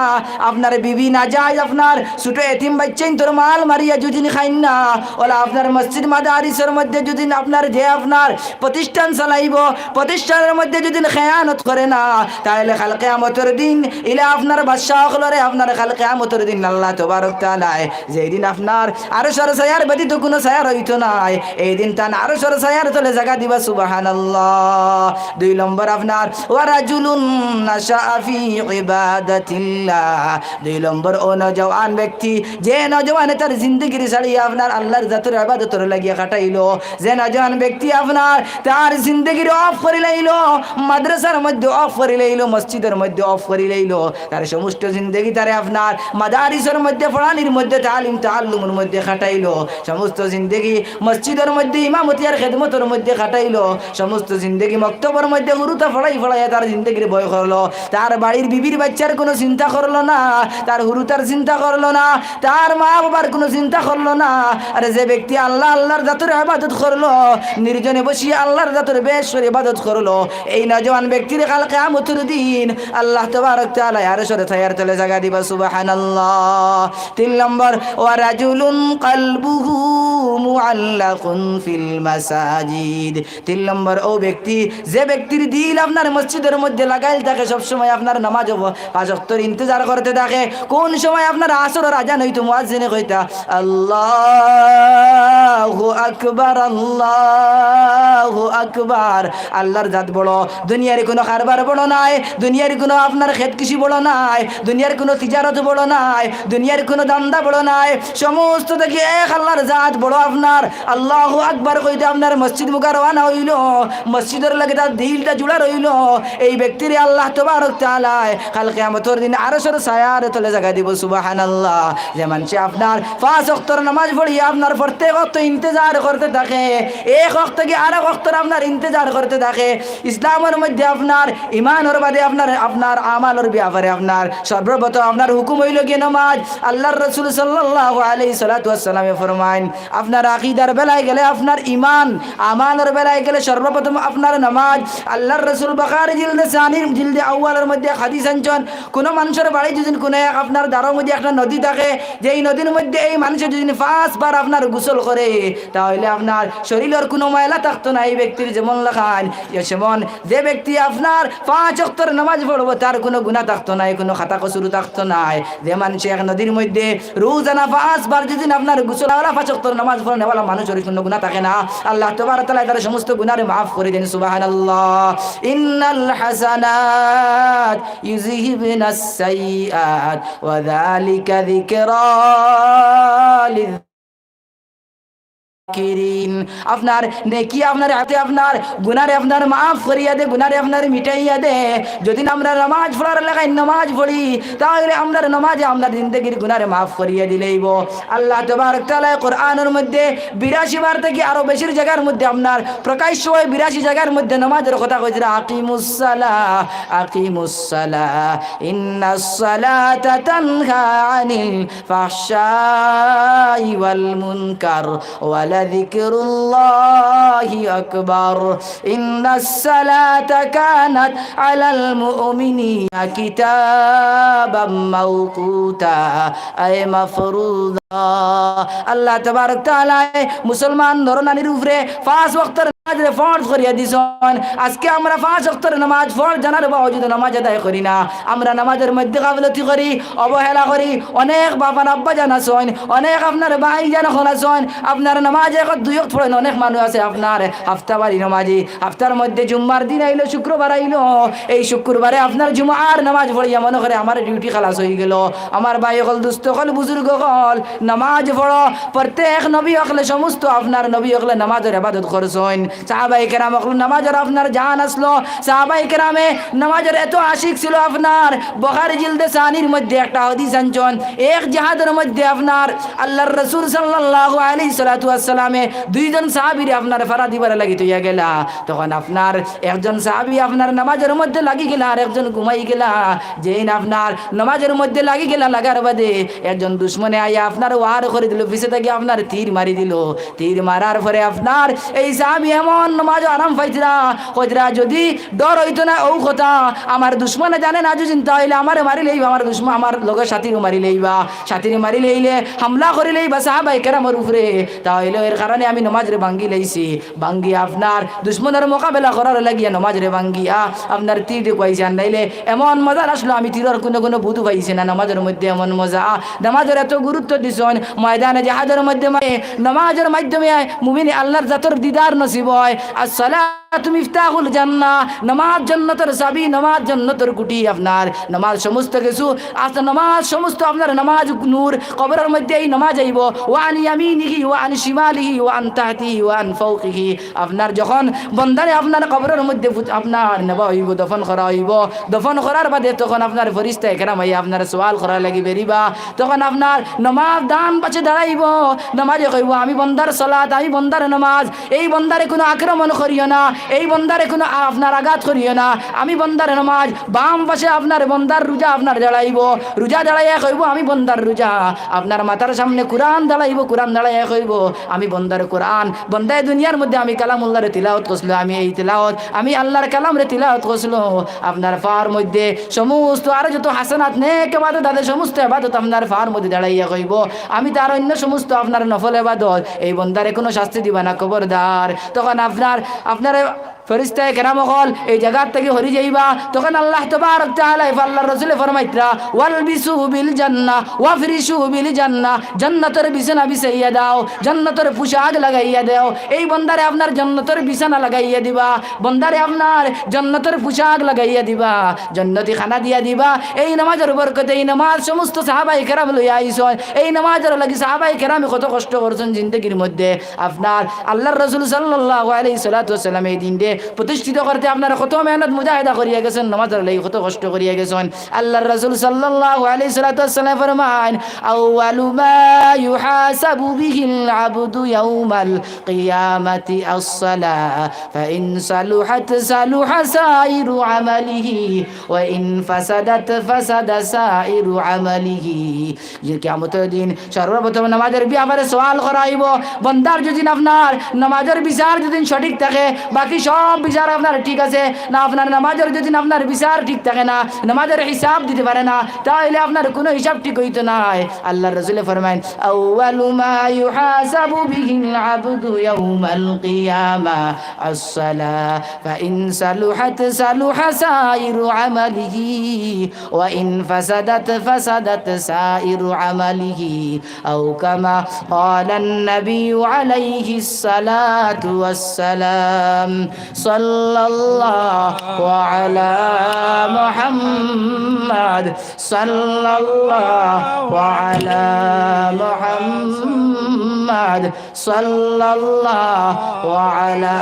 আপনার বিবি নাজায়েজ আপনার ছোট এতিম বাইচ্চাইন্তর মাল মারিয়া যুদি খাইন না, অলা আপনার মসজিদ মাদারিসর মধ্যে যুদি আপনার যে আপনার প্রতিষ্ঠান চালাইবো, প্রতিষ্ঠানর মধ্যে যুদি খেয়ানত করে না, তাইলে কাল কিয়ামতর দিন ইলা আপনার বাদশা অকলরে আপনার কাল কিয়ামতর দিন আল্লাহ তবারক তাআলায় যেই দিন আপনার আরশর ছায়ার ব্যতীত কুনু ছায়া রইতো নায়, এই দিন তান আরশর ছায়ার তলে জাগা দিবা, সুবহানাল্লাহ। দুই নম্বর আপনার, ওয়া রাজুলুন নাশাআ ফি ইবাদাতিল্লাহ। দুই নম্বর, ও নওজোয়ান ব্যক্তি, যে নওজোয়ানে তার জিন্দেগিরে ছাড়িয়া আপনার আল্লাহর জাতর ইবাদতর লাগিয়া কাটাইলো, যে নওজোয়ান ব্যক্তি আপনার তার জিন্দেগিরে অফ করিলাইলো, মাদ্রাসার মধ্যে অফ করিলাইলো, মসজিদর মধ্যে অফ করিলাইলো, তার সমস্ত জিন্দেগি তারে আপনার মাদারিসর মধ্যে পড়ানির মধ্যে, তালিম তাআল্লুমর মধ্যে কাটাইলো, সমস্ত জিন্দেগি মসজিদর মধ্যে ইমামতি আর খেদমতর মধ্যে কাটাইলো, সমস্ত জিন্দেগি মক্তবর মধ্যে হুরুতা পড়াই পড়াইয়া তার জিন্দেগির বয় করলো। তার বাড়ির বিবির বাইচ্চার কুনু চিন্তা করলো না, তার হুরুতার চিন্তা করলো না, তার মা বাবার কুনু চিন্তা করলো না। আরে যে ব্যক্তি আল্লাহ, আল্লাহর জাতর ইবাদত করলো, নির্জনে বসিয়া আল্লাহর জাতর বেশ করি ইবাদত করলো, এই নওজোয়ান ব্যক্তিরে কাল কিয়ামতর দিন আল্লাহ তবারক তাআলায় আরশর ছায়ার তলে জাগা দিবা, সুবহানাল্লাহ। তিন নম্বর, ওয়া রাজুলুন কালবুহু মুআল্লাকুন ফিল মাসাজিদ। তিন নম্বর, ও ব্যক্তি, যে ব্যক্তির দিল আপনার মসজিদর মধ্যে লাগাইল থাকে, সবসময় আপনার নামাজ অব-, পাঁচ ওয়াক্তর ইন্তজার করতে থাকে, কুন সময় আপনার আসরর আজান অইতো, মুয়াজ্জিনে কইতা, "আল্লাহু আকবার, আল্লাহু আকবার।" আল্লাহর জাত বড়, দুনিয়ার কুনু কারবার বড় নায়, দুনিয়ার কুনু আপনার খেত কৃষি বড় নায়, দুনিয়ার কুনু তিজারত বড় নায়, দুনিয়ার কুনু ধান্দা বড় নায়, সমস্ত থাকি এক আল্লাহর জাত বড় আপনার। আল্লাহু আকবার কইতে আপনার মসজিদ মুখা রওয়ানা অইলো, মসজিদর লগে তার দিলটা জুড়া রইলো। এই ব্যক্তিরে আল্লাহ তবারক তাআলায় কাল কিয়ামতর দিন আরশর ছায়ার তলে জাগা দিবা, সুবহানাল্লাহ। যে মানষে আপনার পাঁচ ওয়াক্তর নামাজ পড়িয়া আপনার প্রত্যেক ওয়াক্ত ইন্তজার করে করতে থাকে, এক ওয়াক্ত কি আরক ওয়াক্তর আপনার ইন্তেজার করতে থাকে। ইসলামর মধ্যে আপনার ইমানর বাদে আপনার, আপনার আমালর ব্যাপারে আপনার সর্বপ্রথম আপনার হুকুম অইলো গিয়া নামাজ। আল্লাহর রাসূল সাল্লাল্লাহু আলাইহি সালাতু ওয়াসসালামে ফরমাইন, আপনার আকিদার বেলায় গেলে আপনার ইমান, আমালর বেলায় গেলে সর্বপ্রথম আপনার নামাজ। আল্লাহর রাসূল বুখারী জিলদে সানির, জিলদে আউয়ালর মধ্যে হাদিস আনছইন, কুনু মানষর বাড়িত যুদি কুনু এক আপনার দ্বারর মধ্যে একটা নদী থাকে, যেই নদীর মধ্যে এই মানষে যুদি পাঁচবার আপনার গোসল করে, তাইলে আপনার শরীলর কুনু ময়লা থাকতো নায়। এই ব্যক্তির যেমন লাখান, যে যেমন, যে ব্যক্তি আপনার পাঁচ ওয়াক্তর নামাজ পড়বো, তার কুনু গুনা থাকতো নায়, কুনু খাতা কসুর থাকতো নায়। যে মানষে এক নদীর মধ্যে রোজানা পাঁচবার যুদি আপনার গোসল, ওলা পাঁচ ওয়াক্তর নামাজ পড়নেওয়ালা মানষর কুনু গুনা থাকে না, আল্লাহ তাবারক তাআলায় তার সমস্ত গুনারে মাফ করি দেইন। সুবহানাল্লাহ। ইন্নাল হাসানাত ইউযহিবনাস সাইয়্যিআত ওয়া যালিকা যিকরা লিয যাকিরিন। আপনার নেকি আপনার হাতে আপনার গুনারে আপনার মাফ করিয়া দে, গুনারে আপনার মিটাইয়া দে। যুদি আমরা নামাজ পড়ার লাখান নামাজ পড়ি, তাইলে আমরার নামাজে আমরার জিন্দেগির গুনারে মাফ করিয়া দিলাইবো। আল্লাহ তাবারক তাআলায় কোরআনর মধ্যে বিরাশি বার থাকি আরো বেশির জাগার মধ্যে আপনার প্রকাশ্য অয় বিরাশি জাগার মধ্যে নামাজর কথা কইরা, আকিমুস সালাহ, আকিমুস সালাহ, ইন্নাস সালাতা তানহা আনিল ফাহশাই ওয়াল মুনকার ওয়া লাযিকরুল্লাহি আকবার। ইন্নাস সালাতা কানাত আলাল মুমিনিনা কিতাবাম মাওকুতা, আই মাফরুদা। আল্লাহ তাবারক তাআলায় মুসলমান নর নারীর উপরে পাঁচ ওয়াক্তর নামাজরে ফরজ করিয়া দিছইন। আজকে আমরা পাঁচ ওয়াক্তর নামাজ ফরজ জানার বাওজুদ নামাজ আদায় করি না। আমরা নামাজর মধ্যে গাফলতি করি, অবহেলা করি। অনেক বাবা আব্বা জান আছইন, অনেক আপনার ভাই জান অকল আছইন, আপনার নামাজ এক দুই ওয়াক্ত পড়ইন। অনেক মানুষ আছে আপনার হাফতাবারি নামাজি, হাফতার মধ্যে জুম্মার দিন আইলো, শুক্রবার আইলো, এই শুক্রবারে আপনার জুমার নামাজ পড়িয়া মনো করে আমার ডিউটি খালাস অইগেলো। আমার ভাই অকল, দুস্ত অকল, বুজুর্গ অকল, নামাজ পড়ো। প্রত্যেক নবী অকলে, সমস্ত আপনার নবী অকলে নামাজর ইবাদত করছইন। সাহাবায়ে কেরাম অকল নামাজর আপনার জান আছলো। সাহাবায়ে কেরামে নামাজর এত আশিক ছিল আপনার। বুখারী জিলদে সানির মধ্যে একটা হাদিস আনছইন, এক জিহাদর মধ্যে আপনার আল্লাহর রাসূল সাল্লাল্লাহু আলাইহি সালাতু ওয়াসসালামে দুইজন সাহাবীরে আপনার ফারা দিবার লাগি থইয়া গেলা। তখন আপনার একজন সাহাবী আপনার নামাজর মধ্যে লাগি গেলা, আর একজন ঘুমাই গেলা। যেইন আপনার নামাজর মধ্যে লাগি গেলা, লাগার বাদে একজন দুশমনে আইয়া আপনার ওয়ার করি দিলো, পিছে থাকি আপনার তীর মারি দিলো। তীর মারার পরে আপনার এই সাহাবী এমন নামাজো আরাম পাইতরা, কইতরা, যুদি ডর অইতো না অউ কথা, আমার দুশমনে জানে না যুদি, তাইলে আমারে মারি লাইবা, আমার দুশমন, আমার লগর সাথীরে মারি লাইবা, সাথীরে মারি লাইলে, হামলা করি লাইবা সাহাবায়ে কেরামর উপরে, তাইলে এর কারণে আমি নামাজরে ভাঙ্গি লাইছি। ভাঙ্গিয়া আপনার দুশমনর মোকাবেলা করার লাগিয়া নামাজরে ভাঙ্গিয়া আপনার তীর ঢুকাইছি। আর নাইলে এমন মজা আছলো, আমি তীরর কুনু কুনু বুধু পাইছি না। নামাজর মধ্যে এমন মজা, নামাজর এত গুরুত্ব দিছইন। ময়দানে জিহাদর মধ্যে মা-, নামাজর মাধ্যমে মুমিনে আল্লাহর জাতর দিদার নসিব অয়। আসসালাতু মিফতাহুল জান্নাহ, নামাজ জান্নাতর চাবি, নামাজ জান্নাতর কুটি। আপনার নামাজ সমস্ত কিছু, আচ্ছা, নামাজ সমস্ত আপনার নামাজ নূর, কবরর মধ্যে এই নামাজ আইবো, ওয়া আন ইয়ামিনিহি ওয়া আন শিমালিহি ওয়া আন তাহতিহি ওয়া আন ফাওকিহি। আপনার যখন বন্দারে আপনার কবরর মধ্যে ফুত-, আপনার নেওয়া অইবো, দফন করা অইবো, দফন করার বাদে তখন আপনার ফিরিস্তায়ে কেরাম আইয়া আপনার সওয়াল করার লাগি বেরিবা, তখন আপনার নামাজ ডান পাশে দাঁড়াইবো, নামাজে কইবো, "আমি বন্দার সালাত, আমি বন্দার নামাজ, এই বন্দারে কুনু আক্রমণ করিও না, এই বন্দারে কুনু আ-, আপনার আঘাত করিও না, আমি বন্দার নামাজ।" বাম পাশে আপনার বন্দার রোজা আপনার দাঁড়াইবো, রোজা দাঁড়াইয়া কইবো, "আমি বন্দার রোজা।" আপনার মাথার সামনে কোরআন দাঁড়াইবো, কোরআন দাঁড়াইয়া কইবো, "আমি বন্দার কোরআন।" বন্দায় দুনিয়ার মধ্যে আমি কালামুল্লাহরে তিলাওয়াত করছিল, আমি এই তিলাওয়াত, আমি আল্লাহর কালামরে তিলাওয়াত করছিল। আপনার পাওর মধ্যে সমস্ত আরো যত হাসানাত, নেক ইবাদত আছে, সমস্ত ইবাদত আপনার পাওর মধ্যে দাঁড়াইয়া কইবো, "আমি তার অন্য সমস্ত আপনার নফল ইবাদত, এই বন্দারে কুনু শাস্তি দিবা না, খবরদার।" তখন আপনার, আপনার ফিরিস্তায়ে কেরাম অকল এই জাগার থাকি হরি যাইবা। তখন আল্লাহ তাবারক তাআলায়, আল্লাহর রাসূলে ফরমাইতরা, "ওয়ালবিসু বিল জান্নাহ, ওয়াফরিশু বিল জান্নাহ", জান্নাতর বিছানা বিছাইয়া দাও, জান্নাতর পোশাক লাগাইয়া দাও। এই বন্দারে আপনার জান্নাতর বিছানা লাগাইয়া দিবা, বন্দারে আপনার জান্নাতর পোশাক লাগাইয়া দিবা, জান্নাতি খানা দিয়া দিবা। এই নামাজর বরকতে, এই নামাজ সমস্ত সাহাবায়ে কেরাম লইয়া আইছইন। এই নামাজর লাগি সাহাবায়ে কেরামে কত কষ্ট করছইন জিন্দেগির মধ্যে। আপনার আল্লাহর রাসূল সাল্লাল্লাহু আলাইহি সালাতু ওয়াসাল্লাম এই দিনরে প্রতিষ্ঠিত করতে আপনারা কত মেহনত মুজাহিদা করিয়া গেছইন, নামাজর লাগি কত কষ্ট করিয়া গেছইন। আল্লাহর রাসূল সাল্লাল্লাহু আলাইহি সাল্লাতু ওয়াসসালাম ফরমাইন, "আউয়ালু মা ইউহাসাবু বিহিল আবদু ইয়াউমাল কিয়ামাতি আস-সালাহ, ফাইন সালুহাত সালুহা সাইরু আমালিহি, ওয়া ইন ফাসাদাত ফাসাদা সাইরু আমালিহি।" যে কিয়ামতর দিন সর্বপ্রথম নামাজর ব্যাপারে সওয়াল করা অইবো। বন্দার যদি আপনার নামাজর বিচার যদি সঠিক থাকে, বাকি সব বিচার আপনার ঠিক আছে, না আপনার নামাজর যদি আপনার বিচার ঠিক থাকে না, নামাজর হিসাব দিতে পারে না, তাইলে আপনার কুনু হিসাব ঠিক অইতো নায়। আল্লাহর রাসূলে ফরমাইন, "আউয়ালু মা ইউহাসাবু বিহিল আবদু ইয়াউমাল কিয়ামা আস-সালাহ, ফাইন সালুহাত সালুহা সাইরু আমালিহি, ওয়া ইন ফাসাদাত ফাসাদাত সাইরু আমালিহি।" أو كما قال النبي عليه الصلاة والسلام. صلى الله على محمد، صلى الله على محمد، صلى الله على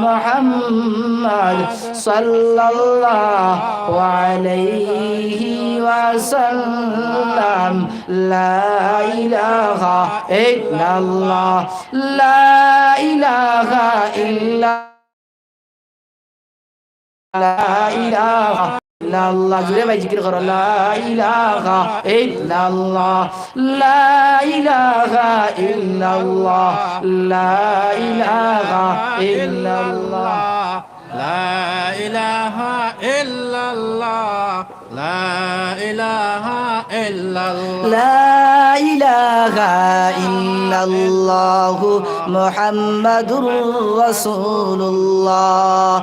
محمد، صلى الله عليه وسلم. لا إله إلا الله. لا إله إلا، لا إله إلا الله. জোরে ভাই জিকির করো। لا إله إلا الله. لا إله إلا الله. لا إله إلا الله. لا إله إلا الله. لا إله إلا الله. لا إله إلا الله محمد رسول الله.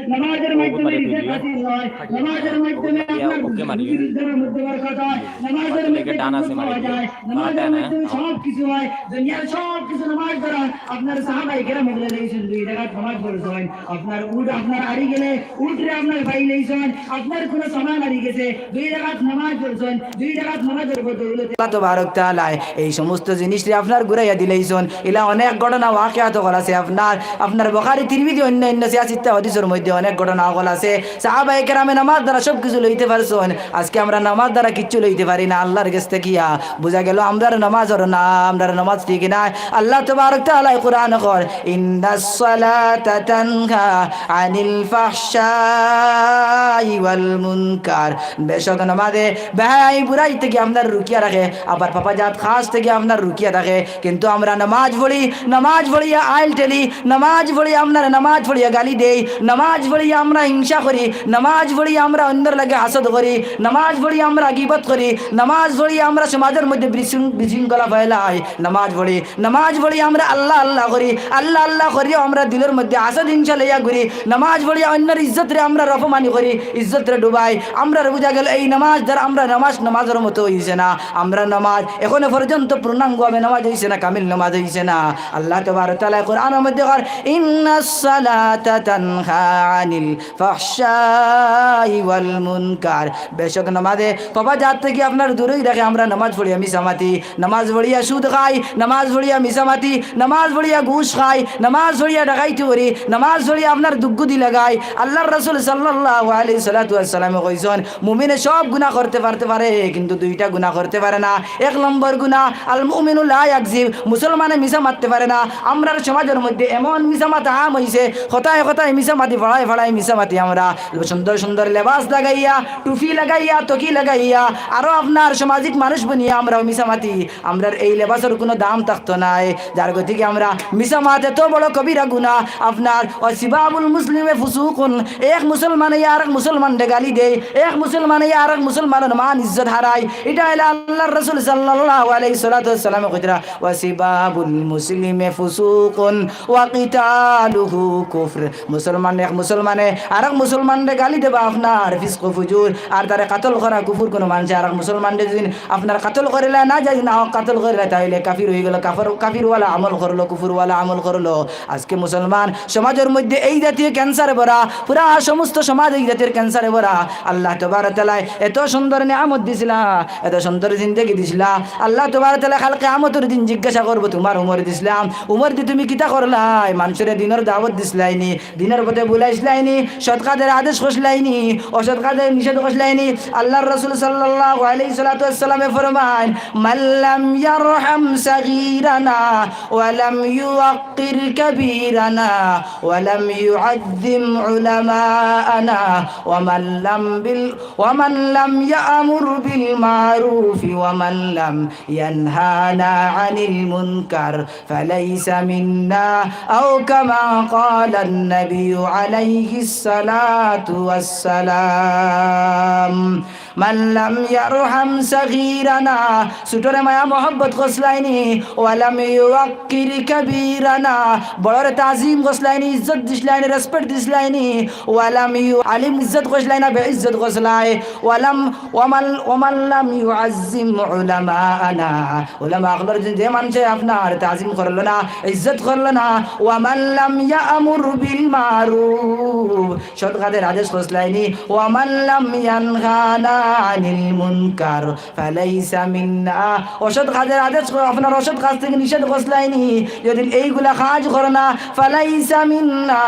নামাজের মাধ্যমে রিজিক হাসিল হয়, নামাজের মাধ্যমে আপনার রুজির মধ্যে বরকত হয়, নামাজের মাধ্যমে ডান আছে মারি পাওয়া যায়, নামাজের মাধ্যমে সব কিছু হয়, দুনিয়ার সব কিছু নামাজ দ্বারা। আপনার সাহাবায়ে কেরাম অকলে লইছইন, দুই রাকাত নামাজ পড়ছইন, আপনার উট আপনার হারি গেলে উটরে আপনার পাইলাইছইন, আপনার কুনু সামান হারি গেছে, দুই রাকাত নামাজ পড়ছইন, দুই রাকাত নামাজের বদৌলতে আল্লাহ তাবারক তাআলায় এই সমস্ত জিনিসরে আপনার ঘুরাইয়া দিলাইছইন। ইলা অনেক ঘটনা ওয়াকিয়াত অকল আছে আপনার, আপনার বুখারী, তিরমিজি, অন্য অন্য সিয়াসিত্তা হাদিসর মধ্যে অনেক ঘটনা অকল আছে। সাহাবায়ে কেরামে নামাজ দ্বারা সব কিছু লইতে পারছইন, আজকে আমরা নামাজ দ্বারা কিচ্ছু লইতে পারি না আল্লাহর গেছ থাকিয়া। বুঝা গেল আমরার নামাজ অর না, আমরার নামাজ ঠিক নায়। আল্লাহ তাবারক তাআলায় কোরআনো কর, "ইন্নাস সালাতা তানহা আনিল ফাহশাই ওয়াল মুনকার।" বেশক নামাজে বেহায়াই বুরাই থাকি আপনার রুকিয়া রাখে, আবার পাপাজাত কাজ থাকি আপনার রুকিয়া রাখে। কিন্তু আমরা নামাজ পড়ি, নামাজ পড়িয়া আইল ঠেলি, নামাজ পড়িয়া আপনার নামাজ পড়িয়া গালি দেই, নামাজ পড়িয়া আমরা হিংসা করি, নামাজ পড়িয়া আমরা অন্যর লগে হাসদ করি, নামাজ পড়িয়া আমরা গীবত করি, নামাজ পড়িয়া আমরা সমাজর মধ্যে বিশৃং-, বিশৃঙ্খলা ফেলাই। নামাজ পড়ি, নামাজ পড়িয়া আমরা আল্লাহ আল্লাহ করি, আল্লাহ আল্লাহ করিয়াও আমরা দিলর মধ্যে হাসদ হিংসা লইয়া ঘুরি। নামাজ পড়িয়া অন্যর ইজ্জতরে আমরা অপমানি করি, ইজ্জতরে ডুবাই। আমরার বুঝা গেল এই নামাজ দ্বারা আমরা নামাজ নামাজর মতো অইছে না। আমরা নামাজ এখনো পর্যন্ত পূর্ণাঙ্গভাবে নামাজ অইছে না, কামিল নামাজ অইছে না। আল্লাহ তাবারক তাআলায় কোরআনর মধ্যে কর, "ইন্নাস সালাতা তানহা আনিল ফাহশাই ওয়াল মুনকার।" বেশক নামাজে পাপাজাত থাকি আপনার দূরই রাখে। আমরা নামাজ পড়িয়া মিছা মাতি, নামাজ পড়িয়া সুদ খাই, নামাজ পড়িয়া মিছা মাতি, নামাজ পড়িয়া ঘুষ খাই, নামাজ পড়িয়া ডাকাইতি করি, নামাজ পড়িয়া আপনার দুগুদি লাগাই। আল্লাহর রাসূল সাল্লাল্লাহু আলাইহি সাল্লাতু ওয়াসসালামে কইছইন, মুমিনে সব গুনাহ করতে পারতে পারে, কিন্তু দুইটা গুনাহ করতে পারে না। এক নম্বর গুনাহ, আল মুমিনু লা ইয়াকযিব, মুসলমানে মিছা মাততে পারে না। আমরার সমাজর মধ্যে এমন মিছা মাতা আম অইছে, কথায় কথায় মিছা মাতি, ফাড়ায় ফাড়ায় মিছা মাতি। আমরা সুন্দর সুন্দর লেবাস লাগাইয়া, টুপি লাগাইয়া, তকি লাগাইয়া, আরো আপনার সামাজিক মানুষ বনিয়া আমরাও মিছা মাতি। আমরার এই লেবাসর কুনু দাম থাকতো নায়, যার গতিকে আমরা মিছা মাত এত বড় কবিরা গুনাহ। আপনার ওয়া সিবাবুল মুসলিমে ফুসুকুন, এক মুসলমানে আরেক মুসলমানরে গালি দেয়, এক মুসলমানে আরেক মুসলমানর মান ইজ্জত হারায়। ইটা অইলো আল্লাহর রাসূল সাল্লাল্লাহু আলাইহি সাল্লাতু ওয়াসসালামে কইতরা, "ওয়া সিবাবুল মুসলিমে ফুসুকুন ওয়া কিতালুহু কুফর।" মুসলমান এক মুসলমানে আরক মুসলমানরে গালি দেবা আপনার ফিসক ফুজুর, আর তারে কাতল করা কুফুর। কুনু মানষে আরক মুসলমানরে যুদি আপনার কাতল করিলায়, না জায়েজ না হক কাতল করিলায়, তা অইলে কাফির অইগেলো, কাফির, কাফিরওয়ালা আমল করলো, কুফুরওয়ালা আমল করলো। আজকে মুসলমান সমাজর মধ্যে এই জাতীয় cancer-এ ভরা, পুরা সমস্ত সমাজ এই জাতীয় cancer-এ ভরা। আল্লাহ তাবারক তাআলায় এত সুন্দর নিয়ামত দিছলা, এত সুন্দর জিন্দেগি দিছলা। আল্লাহ তাবারক তাআলায় কাল কিয়ামতর দিন জিজ্ঞাসা করবো, "তুমার উমর দিছলাম, উমরদি তুমি কিতা করলায়? মানষরে দিনর দাওয়াত দিছলায়নি, দিনর পথে বুলাইছলায়নি, সৎ কাজের আদেশ করছলায়নি, অসৎ কাজের নিষেধ করছলায়নি?" আল্লাহর রাসূল সাল্লাল্লাহু আলাইহি সাল্লাতু ওয়াসসালামে ফরমাইন, "মান লাম ইয়ারহাম সাগীরানা ওয়া লাম ইউআক্কির কাবীরানা ওয়া লাম ইউআজ্জিম উলামাআনা ওয়া মান লাম বিল, ওয়া মান লাম ইয়ামুর বিল মারুফি ওয়া মান লাম ইয়ানহানা আনিল মুনকার ফালাইসা মিন্না, আও কামা ক্বালান নাবিয়্যু আলাইহিস সালাতু ওয়াস সালাম।" মান লাম ইয়ারহাম সাগীরানা, ছোটরে মায়া মহব্বত করছলায়নি, ওয়া লাম ইউআক্কির কাবীরানা, বড়রে তাজিম করছলায়নি, ইজ্জত দিছলায়নি, respect দিছলায়নি, ওয়া লাম ইউ-, আলিম ইজ্জত করছলায় না, বেইজ্জত করছলায়, ওয়া লাম, ওয়া মান, ওয়া মান লাম ইউআজ্জিম উলামাআনা, উলামা অকলর যে, যে মানষে আপনার তাজিম করলো না, ইজ্জত করলো না, ওয়া মান লাম ইয়ামুর বিল মারুফ, সৎ কাজের আদেশ করছলায়নি, ওয়া মান লাম ইয়ানহানা আনিল মুনকার ফালাইসা মিন্না, অসৎ কাজের আদেশ ক-, আপনার অসৎ কাজ থাকি নিষেধ করছলায়নি, যুদি এইগুলা কাজ করে না, ফালাইসা মিন্না,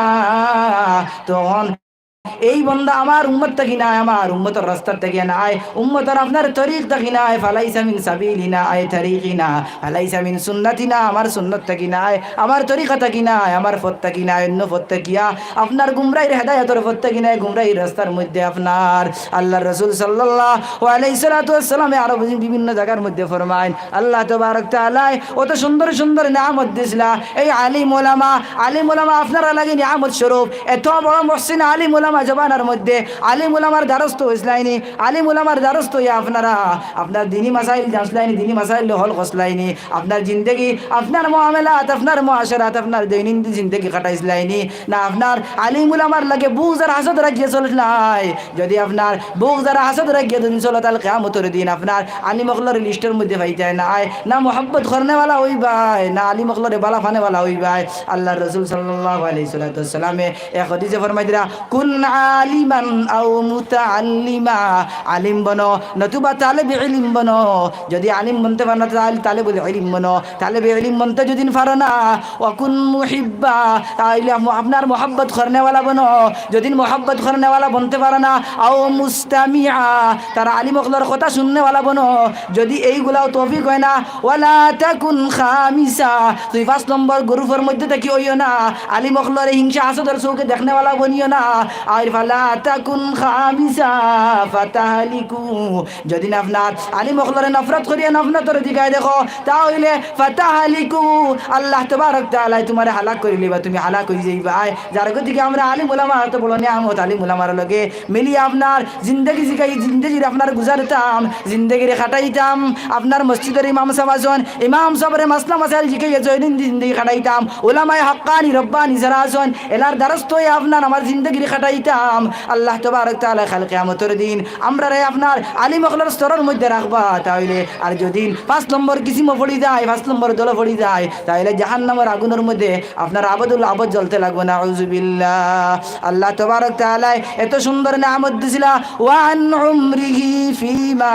তখন এই বন্দা আমার উম্মত থাকি নায়, আমার উম্মতর রাস্তা থাকি নায়, উম্মতর আপনার তরিক থাকি নায়, ফালাইসা মিন সাবিলিনা আই তরিকিনা, ফালাইসা মিন সুন্নতিনা, আমার সুন্নত থাকি নায়, আমার তরিকা থাকি নায়, আমার পথ থাকি নায়, অন্য পথ থাকিয়া আপনার গুমরাহির হেদায়েতর পথ থাকি নায়, গুমরাহির রাস্তার মধ্যে আপনার। আল্লাহর রাসূল সাল্লাল্লাহু আলাইহি সাল্লাতু ওয়াস সালামে আরো বিভিন্ন জাগার মধ্যে ফরমাইন, আল্লাহ তাবারক তাআলায় অত সুন্দর সুন্দর নিয়ামত দিছলা, এই আলিম উলামা, আলিম উলামা আপনারার লাগি নিয়ামত স্বরূপ। এত বড় মুহসিন আলিম উলামা জমানার মধ্যে, আলিম উলামার দ্বারস্থ অইছলায়নি, আলিম উলামার দ্বারস্থ অইয়া আপনারা আপনার দিনি মাসাইল জানছলায়নি, দিনি মাসাইল হল করছলায়নি, আপনার জিন্দেগি, আপনার মুআমালাত, আপনার মুআশারাত, আপনার দৈনন্দিন জিন্দেগি কাটাইছলায়নি, না আপনার আলিম উলামার লগে বুগজ আর হাসদ রাখিয়া চলছলায়? যুদি আপনার বুগজ আর হাসদ রাখিয়া যুদি চলো, তাইলে কিয়ামতর দিন আপনার আলিম অকলর লিস্টর মধ্যে পাইতায় নায়, না মহব্বত করনেওয়ালা অইবায়, না আলিম অকলরে বালা পানেওয়ালা অইবায়। আল্লাহর রাসূল সাল্লাল্লাহু আলাইহি সাল্লাতু ওয়াস সালামে এক হাদিসে ফরমাই দিরা, "কুন আলিমান আও মুতাআল্লিমা", আলিম বনো নতুবা তালেবে ইলিম বনো। যুদি আলিম বনতে পারো না, তাইলে তালেবুল ইলিম বনো। তালেবে ইলিম বনতে যুদি পারো না, "ওয়া কুন মুহিব্বা", তাইলে আপ-, আপনার মহব্বত করনেওয়ালা বনো। যুদি মহব্বত করনেওয়ালা বনতে পারো না, "আও মুস্তামিআ", তারা আলিম অকলর কথা শুননেওয়ালা বনো। যুদি এইগুলাও তৌফিক অয় না, "ওয়ালা তাকুন খামিসা", তুই পাঁচ নম্বর গ্রুপর মধ্যে থাকি অইও না, আলিম অকলরে হিংসা হাসদর চউখে দেখনেওয়ালা বনিও না। আর "ফালা তাকুন খামিসা ফাতাহলিকু", যুদি আপনার আলিম অকলরে নফরত করিয়া নফরতর দিকে দেখো, তা অইলে "ফাতাহলিকু", আল্লাহ তাবারক তাআলায় তুমারে হালাক করিলিবা, তুমি হালাক অইযাইবায়। যার গতিকে আমরা আলিম উলামা অত বড় নিয়ামত, আলিম উলামার লগে মিলিয়া আপনার জিন্দেগি জিকাই, জিন্দেগির আপনার গুজারতাম, জিন্দেগিরে কাটাইতাম। আপনার মসজিদর ইমাম সাব আছইন, ইমাম সাবরে মাসলা মাসাইল জিকাইয়া দৈনন্দিন জিন্দেগি কাটাইতাম। উলামায়ে হাক্কানি রব্বানি যারা আছইন, এলার দ্বারস্থ অইয়া আপনার আমার জিন্দেগিরে কাটাইতাম। আল্লাহ তাবারক তাআলায় কাল কিয়ামতর দিন আমরারে আপনার আলিম অকলর স্তরর মধ্যে রাখবা। তা অইলে আর যুদি পাঁচ নম্বর কিসিমো পড়ি যায়, পাঁচ নম্বর দলো পড়ি যায়, তা অইলে জাহান্নামর আগুনর মধ্যে আপনার আবাদুল আবাদ জ্বলতে লাগবো, নাউজুবিল্লাহ। আল্লাহ তাবারক তাআলায় এত সুন্দর নিয়ামত দিছলা, "ওয়া আন উমরিহি ফিমা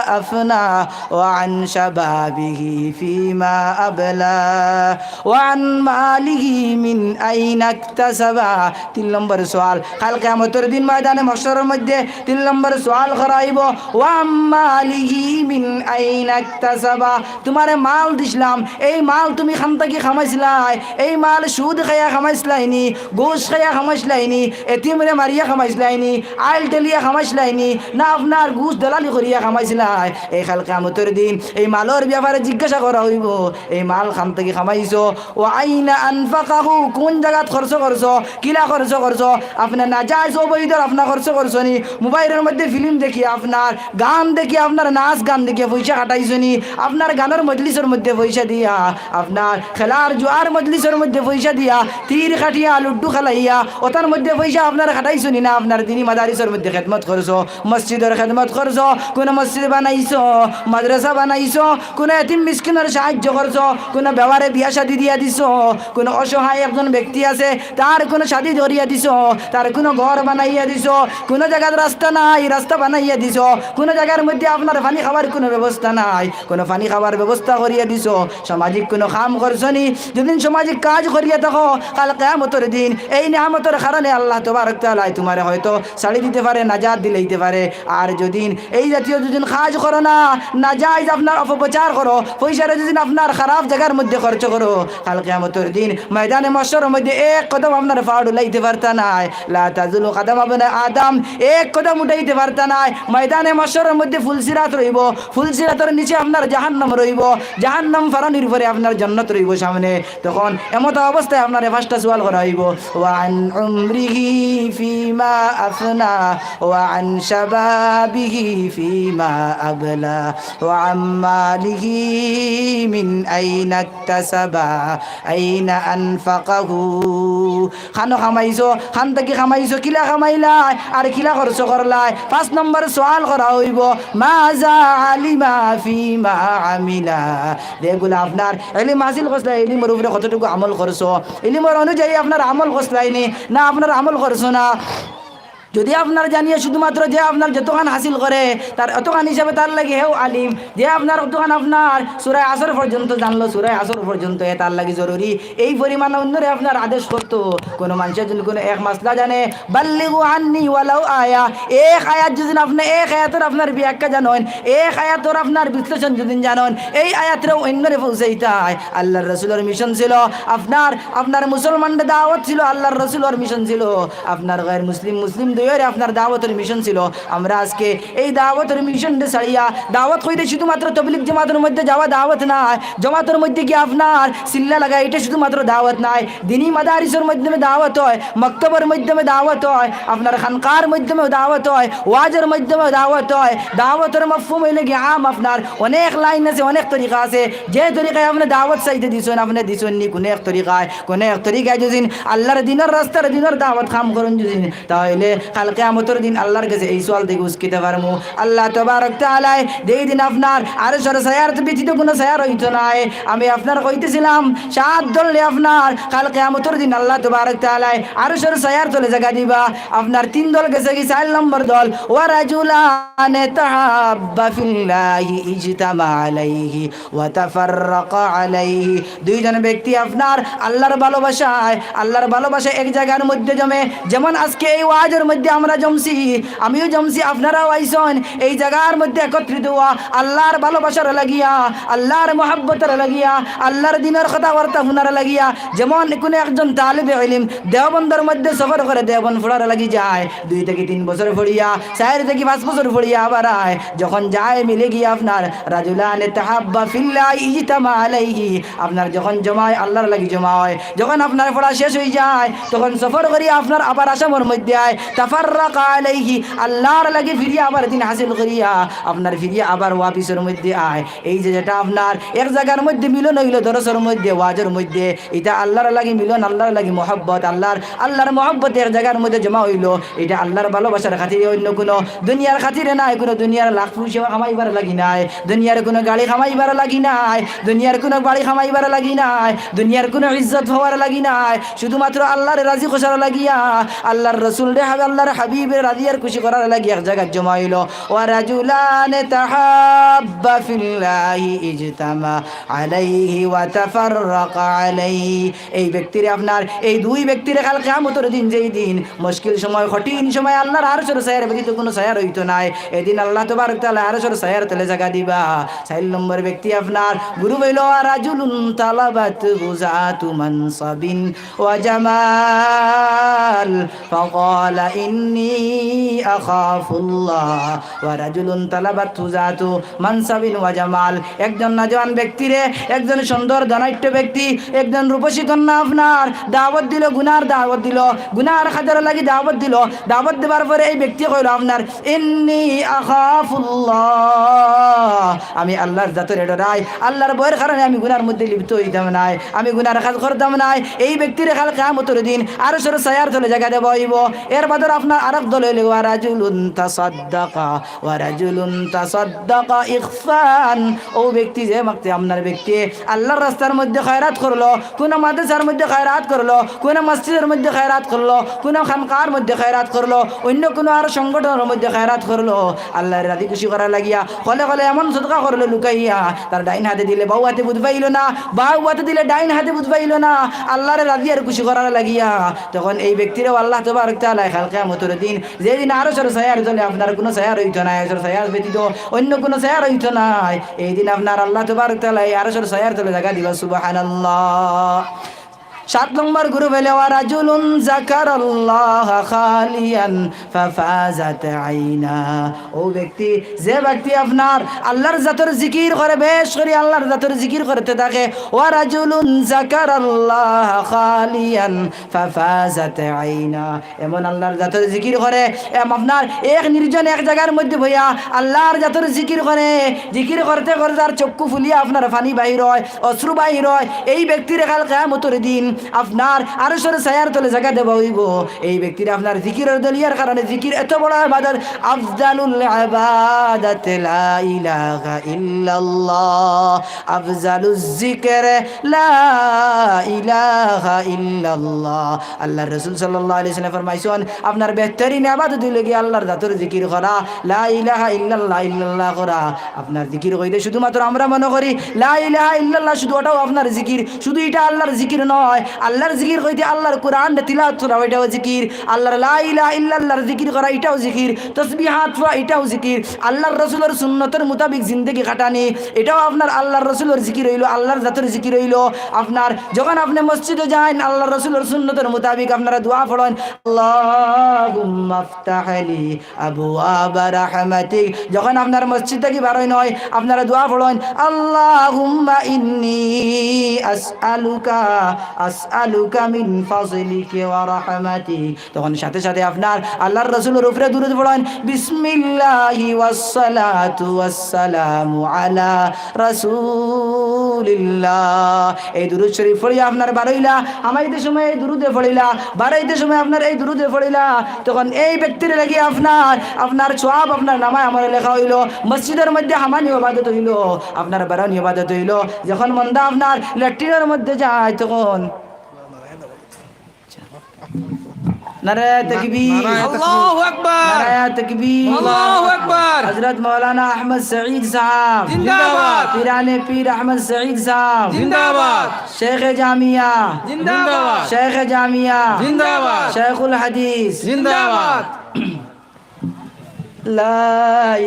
আফনা, ওয়া আন শাবাবিহি ফিমা আবলা, ওয়া আন মালিহি মিন আইনা ইকতাসাবা।" তিন নম্বর সওয়াল, কাল কিয়ামতর দিন ময়দানে মাহশরর মধ্যে তিন নম্বর সওয়াল করা অইবো, "ওয়া আম্মালিহি মিন আইনা ইকতাসাবা।" তুমারে মাল দিছলাম, এই মাল তুমি কান থাকি কামাইছলায়? এই মাল সুদ খাইয়া কামাইছলায়নি, ঘুষ খাইয়া কামাইছলায়নি, এতিমরে মারিয়া কামাইছলায়নি, আইল ঠেলিয়া কামাইছলায়নি, না আপনার ঘুষ দালালি করিয়া কামাইছলায়? এই কাল কিয়ামতর দিন এই মালর ব্যাপারে জিজ্ঞাসা করা অইবো, এই মাল কান থাকি কামাইছো? "ওয়া আইনা আনফাকাহু", কুন জাগাত খরচ করছো, কিলা খরচ করছো? আপনে নাজায়েজ অবৈধ আপনে খরচ করছো নি? মোবাইলর মধ্যে ফিল্ম দেখিয়া, আপনার গান দেখিয়া, আপনার নাচ গান দেখিয়া পয়সা খাটাইছো নি? আপনার গানর মজলিসর মধ্যে পয়সা দিয়া, আপনার খেলার জুয়ার মজলিসর মধ্যে পয়সা দিয়া, তীর কাটিয়া, লুডু খেলাইয়া, ওটার মধ্যে পয়সা আপনার খাটাইছো নি? না, আপনার দিনী মাদারিসর মধ্যে খেদমত করছো, মসজিদর খেদমত করছো, কোনো মসজিদ বানাইছো, মাদ্রাসা বানাইছো, কোনো এতিম মিসকিনর সাহায্য করছো, কোনো বেওয়ারে বিয়া শাদি দিয়া দিছো, কোনো অসহায় একজন ব্যক্তি আছে, তার কোনো শাদি ধরিয়া দিছো, তার কোনো ঘর বানাইয়া দিছো, কোনো জাগাত রাস্তা নাই, রাস্তা বানাইয়া দিছো, কোনো জাগার মধ্যে আপনার পানি খাওয়ার কোনো ব্যবস্থা নাই, কোনো পানি খাওয়ার ব্যবস্থা করিয়া দিছো, সামাজিক কোনো কাম করছো নি? যদি সামাজিক কাজ করিয়া থাকো, কাল কিয়ামতর দিন এই নিয়ামতর কারণে আল্লাহ তবারক তাআলায় তোমারে হয়তো ছাড়ি দিতে পারে, নাজাত দিলাইতে পারে। আর যদি এই জাতীয় যদি কাজ করো না, নাজায়েজ আপনার অপপ্রচার করো, পয়সারে যদি আপনার খারাপ জাগার মধ্যে খরচ করো, কাল কিয়ামতর দিন ময়দানে মাশরর মধ্যে এক কদম আপনার পাও ডুলাইতে পারতা নায়। লা তাজুলু কাদামা ইবনে আদম, এক কদম উঠাইতে পারতা নায়। ময়দানে মাশরর মধ্যে ফুলসিরাত রইবো, ফুলসিরাতর নিচে আপনার জাহান্নাম রইবো, জাহান্নাম ফারানির পরে আপনার জান্নাত রইবো সামনে। তখন এমত অবস্থায় আপনারে পাঁচটা সওয়াল করা অইবো, ওয়া আন উমরিহি ফিমা আফনা, ওয়া আন শাবাবিহি ফিমা আবলা, ওয়া আন মালিহি মিন আইনা ইকতাসাবা, আইনা আনফাকাহু। খানো কামাইছো, খান থাকি কামাইছো, কিলা কামাইলায় আর কিলা খরচ করলায়। পাঁচ নম্বর সওয়াল করা অইবো, মাযা আলিমা ফিমা আমিলা। যেগুলা আপনার ইলিম হাসিল করছলায়, ইলিমর উপরে কতটুকু আমল করছো, ইলিমর অনুযায়ী আপনার আমল করছলায় নি, না আপনার আমল করছো না। যদি আপনার জানিয়া শুধুমাত্র যে আপনার যতখান হাসিল করে, তার অতখান হিসাবে তার লাগি হেও আলিম। যে আপনার অতখান আপনার সূরা আসর পর্যন্ত জানলো, সূরা আসর পর্যন্ত এ তার লাগি জরুরি। এই পরিমাণ অন্যরে আপনার আদেশ করতো। কোনো মানষে যদি কোনো এক মাসলা জানে, বাল্লিগু আন্নি ওয়ালাউ আয়া, এক আয়াত যদি আপনে এক আয়াতর আপনার ব্যাখ্যা জানইন, এক আয়াতর আপনার বিশ্লেষণ যদি জানইন, এই আয়াতরে অন্যরে পৌঁছাইতায়। আল্লাহর রসুলর মিশন ছিল আপনার, আপনার মুসলমানরে দাওয়াত ছিল, আল্লাহর রসুলর মিশন ছিল আপনার গায়র মুসলিম, মুসলিম দুইওরে আপনার দাওয়াতর মিশন ছিল। আমরা আজকে এই দাওয়াতর মিশনরে ছাড়িয়া, দাওয়াত কইতে শুধুমাত্র তবলিগ জমাতর মধ্যে যাওয়া দাওয়াত নায়, জমাতর মধ্যে গিয়া আপনার চিল্লা লাগা, ইটা শুধুমাত্র দাওয়াত নায়। দিনী মাদারিসর মাধ্যমে দাওয়াত অয়, মক্তবর মাধ্যমে দাওয়াত অয়, আপনার খানকার মাধ্যমেও দাওয়াত অয়, ওয়াজর মাধ্যমেও দাওয়াত অয়। দাওয়াতর মফহুম অইলো গি আম, আপনার অনেক লাইন আছে, অনেক তরিকা আছে। যে তরিকায় আপনে দাওয়াত চাইতে দিছইন, আপনে দিছইন নি কোনো এক তরিকায়, কোনো এক তরিকায় যদি আল্লাহর দিনর রাস্তার দিনর দাওয়াত কাম করইন যদি, তাইলে কাল কিয়ামতর দিন আল্লাহর গেছে এই সওয়াল থাকি উস্কিতে পারমু। আল্লাহ তবারক তাআলায় যেই দিন আপনার আরশর ছায়ার ব্যতীত কোনো ছায়া রইতো নায়। আমি আপনার কইতেছিলাম, সাত দলরে আপনার কাল কিয়ামতর দিন আল্লাহ তবারক তাআলায় আরশর ছায়ার তলে জাগা দিবা। আপনার তিন দল গেছে গি, চাইর নম্বর দল, ওয়া রাজুলানে তাহাব্বা ফিল্লাহি ইজতামা আলাইহি ওয়া তাফাররাকা আলাইহি। দুইজন ব্যক্তি আপনার আল্লাহর ভালোবাসায়, আল্লাহর ভালোবাসায় এক জাগার মধ্যে জমে। যেমন আজকে এই ওয়াজর মধ্যে আমরা জমছি, আমিও জমছি, আপনারাও আইছইন, এই জাগার মধ্যে একত্রিত অওয়া আল্লাহর ভালোবাসার লাগিয়া, আল্লাহর মহব্বতর লাগিয়া, আল্লাহর দিনর কথাবার্তা হুনার লাগিয়া। যেমন কোনো একজন তালিবে ইলিম দেওবন্দর মধ্যে সফর করে দেওবন্দ পড়ার লাগি যায়, দুই থাকি তিন বছর পড়িয়া, চাইর থাকি পাঁচ বছর পড়িয়া আবার আয়। যখন যায়, মিলে গিয়া আপনার রাজুলানে তাহাব্বা ফিল্লাহি ইজতামা আলাইহি, আপনার যখন জমা অয়, আল্লাহর লাগি জমা অয়। যখন আপনার পড়া শেষ অইযায়, তখন সফর করিয়া আপনার আবার আসামর মধ্যে আয়, তাফাররাকা আলাইহি, আল্লাহর লাগি ফিরিয়া আবার দিন হাসিল করিয়া আপনার ফিরিয়া আবার ওয়াপিসর মধ্যে আয়। এই যে যেটা আপনার এক জাগার মধ্যে মিলন অইলো, দরসর মধ্যে, ওয়াজর মধ্যে, ইটা আল্লাহর লাগি মিলন, আল্লাহর লাগি মহব্বত, আল্লাহর, আল্লাহর মহব্বতে এক জাগার মধ্যে জমা অইলো। ইটা আল্লাহর ভালোবাসার খাতিরে, অন্য কোনো দুনিয়ার খাতিরে নায়, কোনো দুনিয়ার লাখ পয়সা কামাইবার লাগি নায়, দুনিয়ার কোনো গাড়ি কামাইবার লাগি নায়, দুনিয়ার কোনো বাড়ি কামাইবার লাগি নায়, দুনিয়ার কোনো ইজ্জত পাওয়ার লাগি নায়, শুধুমাত্র আল্লাহরে রাজি করার লাগিয়া, আল্লাহর রসুলরে হাব-, আল্লাহর হাবিবরে রাজি আর খুশি করার লাগি এক জাগাত জমা অইলো। ওয়া রাজুলানে তাহাব্বা ফিল্লাহি ইজতামা আলাইহি ওয়া তাফাররাকা আলাইহি। এই ব্যক্তিরে আপনার, এই দুই ব্যক্তিরে কাল কিয়ামতর দিন, যেই দিন মুশকিল সময়, কঠিন সময়, আল্লাহর আরশর ছায়ার ব্যতীত কোনো ছায়া রইতো নায়, এদিন আল্লাহ তবারক তাআলা আরশর ছায়ার তলে জাগা দিবা। চাইর নম্বর ব্যক্তি আপনার group অইলো, রাজুলুন তালাবাতহু যাতু মানসাবিন ওয়া জামাল, ফাকালা إني أخاف الله ورجل طلبته ذات منصب وجمال। একজন নওজোয়ান ব্যক্তিরে, একজন সুন্দর ধনাঢ্য ব্যক্তি, একজন রূপসী কন্যা আপনার দাওয়াত দিলো, গুনার দাওয়াত দিলো, গুনার কাজর লাগি দাওয়াত দিলো। দাওয়াত দেওয়ার পরে এই ব্যক্তি কইলো আপনার, إني أخاف الله, আমি আল্লাহর জাতরে ডরাই, আল্লাহর ভয়র কারণে আমি গুনার মধ্যে লিপ্ত অইতাম নায়, আমি গুনার কাজ করতাম নায়। এই ব্যক্তিরে কাল কিয়ামতর দিন আরশর ছায়ার তলে জাগা দেওয়া অইবো। এর বাদর আপনার আরক দল অইলো, ورجل تصدق ورجل تصدق إخفاء। অউ ব্যক্তি, যে ব্যক্তি আপনার ব্যক্তি আল্লাহর রাস্তার মধ্যে খয়রাত করলো, কুনু মাদ্রাসার মধ্যে খয়রাত করলো, কুনু মসজিদর মধ্যে খয়রাত করলো, কুনু খানকার মধ্যে খয়রাত করলো, অইন্য কুনু আরো সংগঠনর মধ্যে খয়রাত করলো, আল্লাহরে রাজি খুশি করার লাগিয়া খোলে খোলে এমন সদকা করলো লুকাইয়া, তার ডাইন হাতে দিলে বাউ হাতে বুঝ পাইলো না, বাউ হাতে দিলে ডাইন হাতে বুঝ পাইলো না, আল্লাহরে রাজি আর খুশি করার লাগিয়া। তখন এই ব্যক্তিরেও আল্লাহ তাবারক তাআলায় কাল কিয়ামতর দিন, যেদিন আরশর ছায়ার তলে আপনার কুনু ছায়া রইতো নায়, আরশর ছায়া ব্যতীত অইন্য কুনু ছায়া রইতো নায়, এই দিন আপনার আল্লাহ তাবারক তাআলায় আরশর ছায়ার তলে জাগা দিবা। সুবহানাল্লাহ। সাত নম্বর গ্রুপ অইলো, ورجل ذكر الله خاليا ففاضت عيناه। অউ ব্যক্তি, যে ব্যক্তি আপনার আল্লাহর জাতর জিকির করে, বেশ করি আল্লাহর জাতর জিকির করতে থাকে, ورجل ذكر الله خاليا ففاضت عيناه। এমন আল্লাহর জাতর জিকির করে, এম আপনার এক নির্জন এক জাগার মধ্যে বইয়া আল্লাহর জাতর জিকির করে, জিকির করতে করতে তার চক্ষু ফুলিয়া আপনার পানি বাইর অয়, অশ্রু বাইর অয়, এই ব্যক্তিরে কাল কিয়ামতর দিন আপনার আরশর ছায়ার তলে জাগা দেওয়া অইবো। এই ব্যক্তিরে আপনার জিকিরর দলিয়ার কারণে, জিকির এত বড় ইবাদত, أفضل العبادة لا إله إلا الله، أفضل الذكر لا إله إلا الله। আল্লাহর রাসূল সাল্লাল্লাহু আলাইহি ওয়াসাল্লাম ফরমাইছইন, আপনার বেহতরিন ইবাদত অইলো গিয়া আল্লাহর জাতর জিকির করা, লা ইলাহা ইল্লাল্লাহ, ইল্লাল্লাহ করা। আপনার জিকির কইলে শুধুমাত্র আমরা মনে করি লা ইলাহা ইল্লাল্লাহ, শুধু ওটাও আপনার জিকির, শুধু ইটা আল্লাহর জিকির নয়। আল্লাহর জিকির কইতে আল্লাহর কোরআন তিলাওয়াত করা, ওইটাও জিকির। আল্লাহর লা ইলাহা ইল্লাল্লাহর জিকির করা, ইটাও জিকির। তসবিহাত পড়া, ইটাও জিকির। আল্লাহর রাসূলর সুন্নতর মোতাবিক জিন্দেগি কাটানি, এটাও আপনার আল্লাহর রাসূলর জিকির অইলো, আল্লাহর জাতর জিকির অইলো। আপনার যখন আপনে মসজিদো যাইন, আল্লাহর রাসূলর সুন্নতর মোতাবিক আপনারা দোয়া পড়ইন, اللهم افتح لي أبواب رحمتك। যখন আপনার মসজিদ থাকি বারইন অয়, আপনারা দোয়া পড়ইন, اللهم إني أسألك، أسألك من فضلك ورحمتك। তখন সাথে সাথে আপনার আল্লাহর রাসূলর উপরে দুরূদ পড়ইন, بسم الله والصلاة والسلام على رسول الله। এই দুরূদ শরীফ পড়িয়া আপনার বারইলা, হামাইতে সময় এই দুরূদে পড়িলা, বারইতে সময় আপনার এই দুরূদে পড়িলা, তখন এই ব্যক্তির লাগি আপনার, আপনার সওয়াব আপনার নামায় আমলে লেখা অইলো। মসজিদর মধ্যে হামানি ইবাদত অইলো, আপনার বারনি ইবাদত অইলো। যখন বন্দা আপনার লেট্রিনর মধ্যে যায়, তখন নারায়ে তাকবীর। নারায়ে তাকবীর। আল্লাহু আকবার। নারায়ে তাকবীর। আল্লাহু আকবার। হযরত মাওলানা আহমদ সঈদ সাহেব। জিন্দাবাদ। পিরানে পীর আহমদ সঈদ সাহেব। জিন্দাবাদ। শেখে জামিয়া। জিন্দাবাদ। শেখে জামিয়া। জিন্দাবাদ। শেখুল হাদিস। জিন্দাবাদ। لا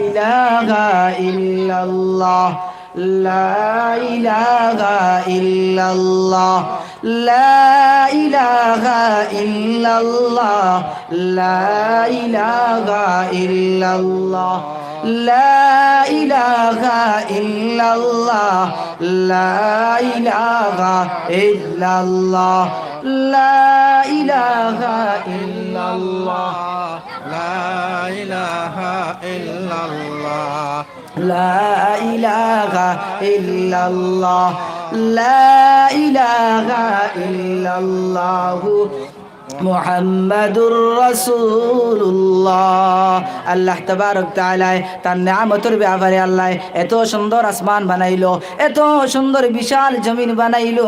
إله إلا الله، لا إله إلا الله، لا إله إلا الله، لا إله إلا الله، لا إله إلا الله، لا إله إلا الله، لا إله إلا الله. لا إله إلا الله. لا إله إلا الله. لا إله إلا الله. محمد رسول الله. আল্লাহ তাবারক তাআলায় তান নিয়ামতর ব্যাপারে আল্লায় এত সুন্দর আসমান বানাইলো, এত সুন্দর বিশাল জমিন বানাইলো,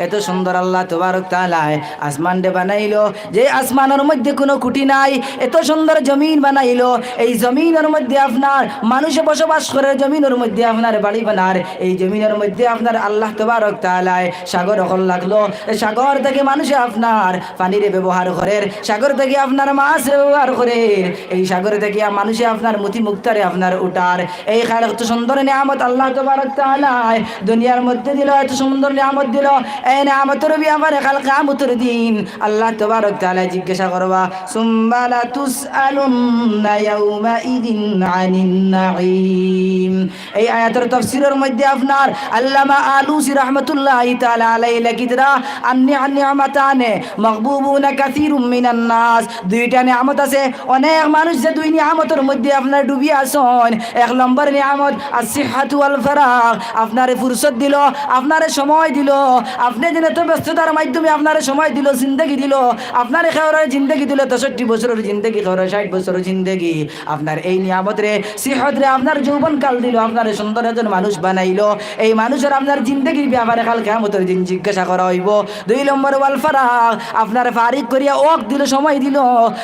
এত সুন্দর আল্লাহ তাবারক তাআলায় আসমানরে বানাইলো, যে আসমানর মধ্যে কুনু খুঁটি নাই, এত সুন্দর জমিন বানাইলো, এই জমিনর মধ্যে আপনার মানুষে বসবাস করের, জমিনর মধ্যে আপনার বাড়ি বানার, এই জমিনর মধ্যে আপনার আল্লাহ তাবারক তাআলায় সাগর অকল রাখলো, এই সাগর থাকি মানুষে আপনার পানিরে ব্যবহার ব্যবহার করের, সাগর থাকি আপনার মাছরে ব্যবহার করের, এই সাগর থাকি আ-, মানুষে আপনার মতি মুক্তারে আপনার উঠার। এই খাল এত সুন্দর নিয়ামত আল্লাহ তবারক তাআলায় দুনিয়ার মধ্যে দিল, এত সুন্দর নিয়ামত দিল। এই নিয়ামতর ব্যাপারে কাল কিয়ামতর দিন আল্লাহ তবারক তাআলায় জিজ্ঞাসা করবা, সুম্মা লাতুসআলুন্না ইয়াউমাইযিন আনিন নাঈম। এই আয়াতর তাফসীরর মধ্যে আপনার আল্লামা আলুসী রহমতুল্লাহি তাআলা আলাইহি লেখিতরা, আন্নি আন্নি আমাতানে মাগবুবুনা কাসীরুম মিনান নাস। দুইটা নিয়ামত আছে, অনেক মানুষ যে দুই নিয়ামতর মধ্যে আপনার ডুবি আছইন। এক নম্বর নিয়ামত আসিহাতু ওয়াল ফারাগ, আপনারে ফুরসত দিল, আপনারে সময় দিল, আপনে যেন এত ব্যস্ততার মাধ্যমে আপনারে সময় দিল, জিন্দেগি দিল, আপনারে কেউরে জিন্দেগি দিল, তেষট্টি বছরর জিন্দেগি, কেউরে ষাট বছরর জিন্দেগি। আপনার এই নিয়ামতরে, সিহতরে আপনার যৌবনকাল দিল, আপনারে সুন্দর একজন মানুষ বানাইল। এই মানুষর আপনার জিন্দেগির ব্যাপারে কাল কিয়ামতর দিন জিজ্ঞাসা করা অইবো। দুই নম্বর ওয়াল ফারাগ, আপনারে ফারিগ করিয়া ওয়াক্ত দিল, সময় দিল,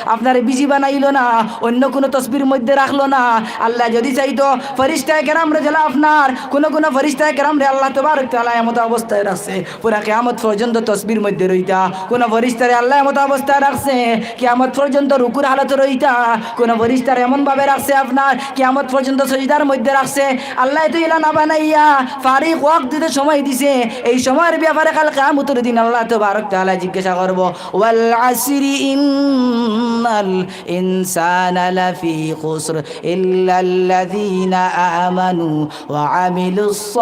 আপনারে বিজি বানাইল না, অন্য কুনু তসবির মধ্যে রাখল না। আল্লায় যুদি চাইতো ফিরিস্তায়ে কেরামরে যেলা আপনার, কুনু কুনু ফিরিস্তায়ে কেরামরে আল্লাহ তবারক তাআলায় এমতো অবস্থায় রাখছে, পুরা কিয়ামত পর্যন্ত তসবির মধ্যে রইতা। কুনু ফিরিস্তারে আল্লায় এমতো অবস্থায় রাখছে, কিয়ামত পর্যন্ত রুকুর হালতে রইতা। কুনু ফিরিস্তারে এমন ভাবে রাখছে আপনার, কিয়ামত পর্যন্ত সজদার মধ্যে রাখছে। আল্লায় তো ইলা না বানাইয়া ফারিগ ওয়াক্ত দিতে সময় দিছে। এই সময়র ব্যাপারে কাল কিয়ামতর দিন আল্লাহ তবারক তাআলায় জিজ্ঞাসা করবো, ওয়াল আসরি ইন্নাল ইনসানা লাফি খুসর ইল্লাল্লাযীনা আমানু ওয়া আমিলুস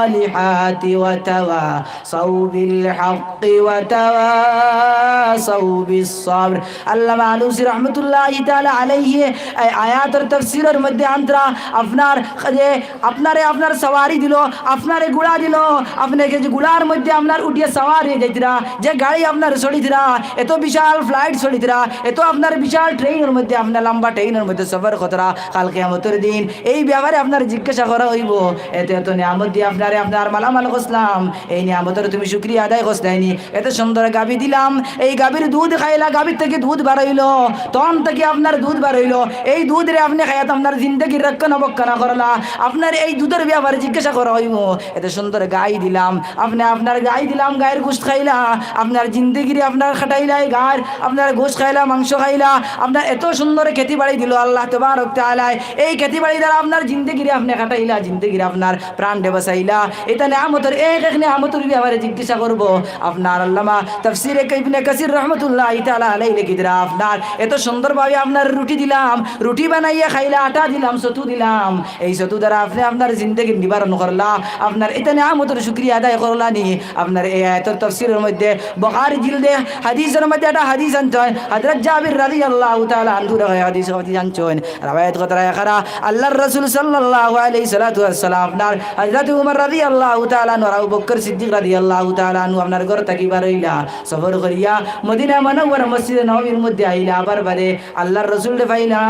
সালিহাতি ওয়া তাওয়া সাউ বিল হাক্কি ওয়া তাওয়াসাউ বিস সাবর। আল্লামা আলুসী রহমতুল্লাহি তাআলা আলাইহি এই আয়াতর তাফসীরর মধ্যে আনতরা আপনার যে আপনারে আপনার সওয়ারি দিল, আপনারে ঘোড়া দিল, আপনারে যে ঘোড়ার মধ্যে আপনার উঠিয়া সওয়ারি যাইতরা, যে গাড়ি আপনার চড়িতরা, এত বিশাল ফ্লাইট চড়িতরা, এত আপনার বিশাল ট্রেইনর মধ্যে, আপনার লম্বা ট্রেইনর মধ্যে সফর করতরা, কাল কিয়ামতর দিন এই ব্যাপারে আপনারে জিজ্ঞাসা করা অইবো। এত এত নিয়ামত দিয়া আপনারে আপনার মালামাল করছলাম, এই নিয়ামতর তুমি শুকরিয়া আদায় করছলায় নি? এত সুন্দর গাভী দিলাম, এই গাভীর দুধ খাইলা, গাভীর থাকি দুধ বার অইলো, তন থাকি আপনার দুধ বার অইলো, এই দুধরে আপনে খাইয়া তো আপনার জিন্দেগির রক্ষণাবেক্ষণ করলা। আপনারে এই দুধর ব্যাপারে জিজ্ঞাসা করা অইবো। এত সুন্দর গাই দিলাম, আপনে আপনার গাই দিলাম, গাইর গোশত খাইলা, আপনার জিন্দেগিরে আপনার কাটাইলা, এই গাইর আপনার গোশত খাইলা, মাংস খাইলা, আপনার এত সুন্দর খেতি বাড়ি দিল আল্লাহ তবারক তাআলায়। এই খেতি বাড়ি দ্বারা আপনার জিন্দেগিরে আপনে কাটাইলা, জিন্দেগিরে আপনার প্রাণরে বাঁচাইলা। ইতা নিয়ামতর এক এক নিয়ামতর ব্যাপারে জিজ্ঞাসা করবো। আপনার আল্লামা তাফসীরে ইবনে কাসির রহমতুল্লাহি তাআলা আলাইহি লেখিতরা, আপনার এত সুন্দরভাবে আপনার রুটি দিলাম, রুটি বানাইয়া খাইলা, আটা দিলাম, ছতু দিলাম, এই ছতু দ্বারা আপনে আপনার জিন্দেগির নিবারণ করলা, আপনার ইতা নিয়ামতর শুকরিয়া আদায় করলা নি? আপনার এই আয়াতর তাফসীরর মধ্যে বুখারী জিলদে হাদিসর মধ্যে একটা হাদিস আনছইন, হযরত জাবির রাদিয়াল্লাহু তাআলা আনহুর হাদিস, হাদিস আনছইন, রেওয়ায়েত করতরা এখারা আল্লাহর রাসূল সাল্লাল্লাহু আলাইহি সাল্লাতু ওয়াসসালাম আপনার হযরত উমর রাদিয়াল্লাহু তাআলা আনহু আর আবু বকর সিদ্দিক রাদিয়াল্লাহু তাআলা আনহু আপনার ঘর থাকি বার অইলা, সফর করিয়া মদিনা মুনাওয়ারা মসজিদে নববীর মধ্যে আইলা, আবার বাদে আল্লাহর রাসূলরে পাইলা।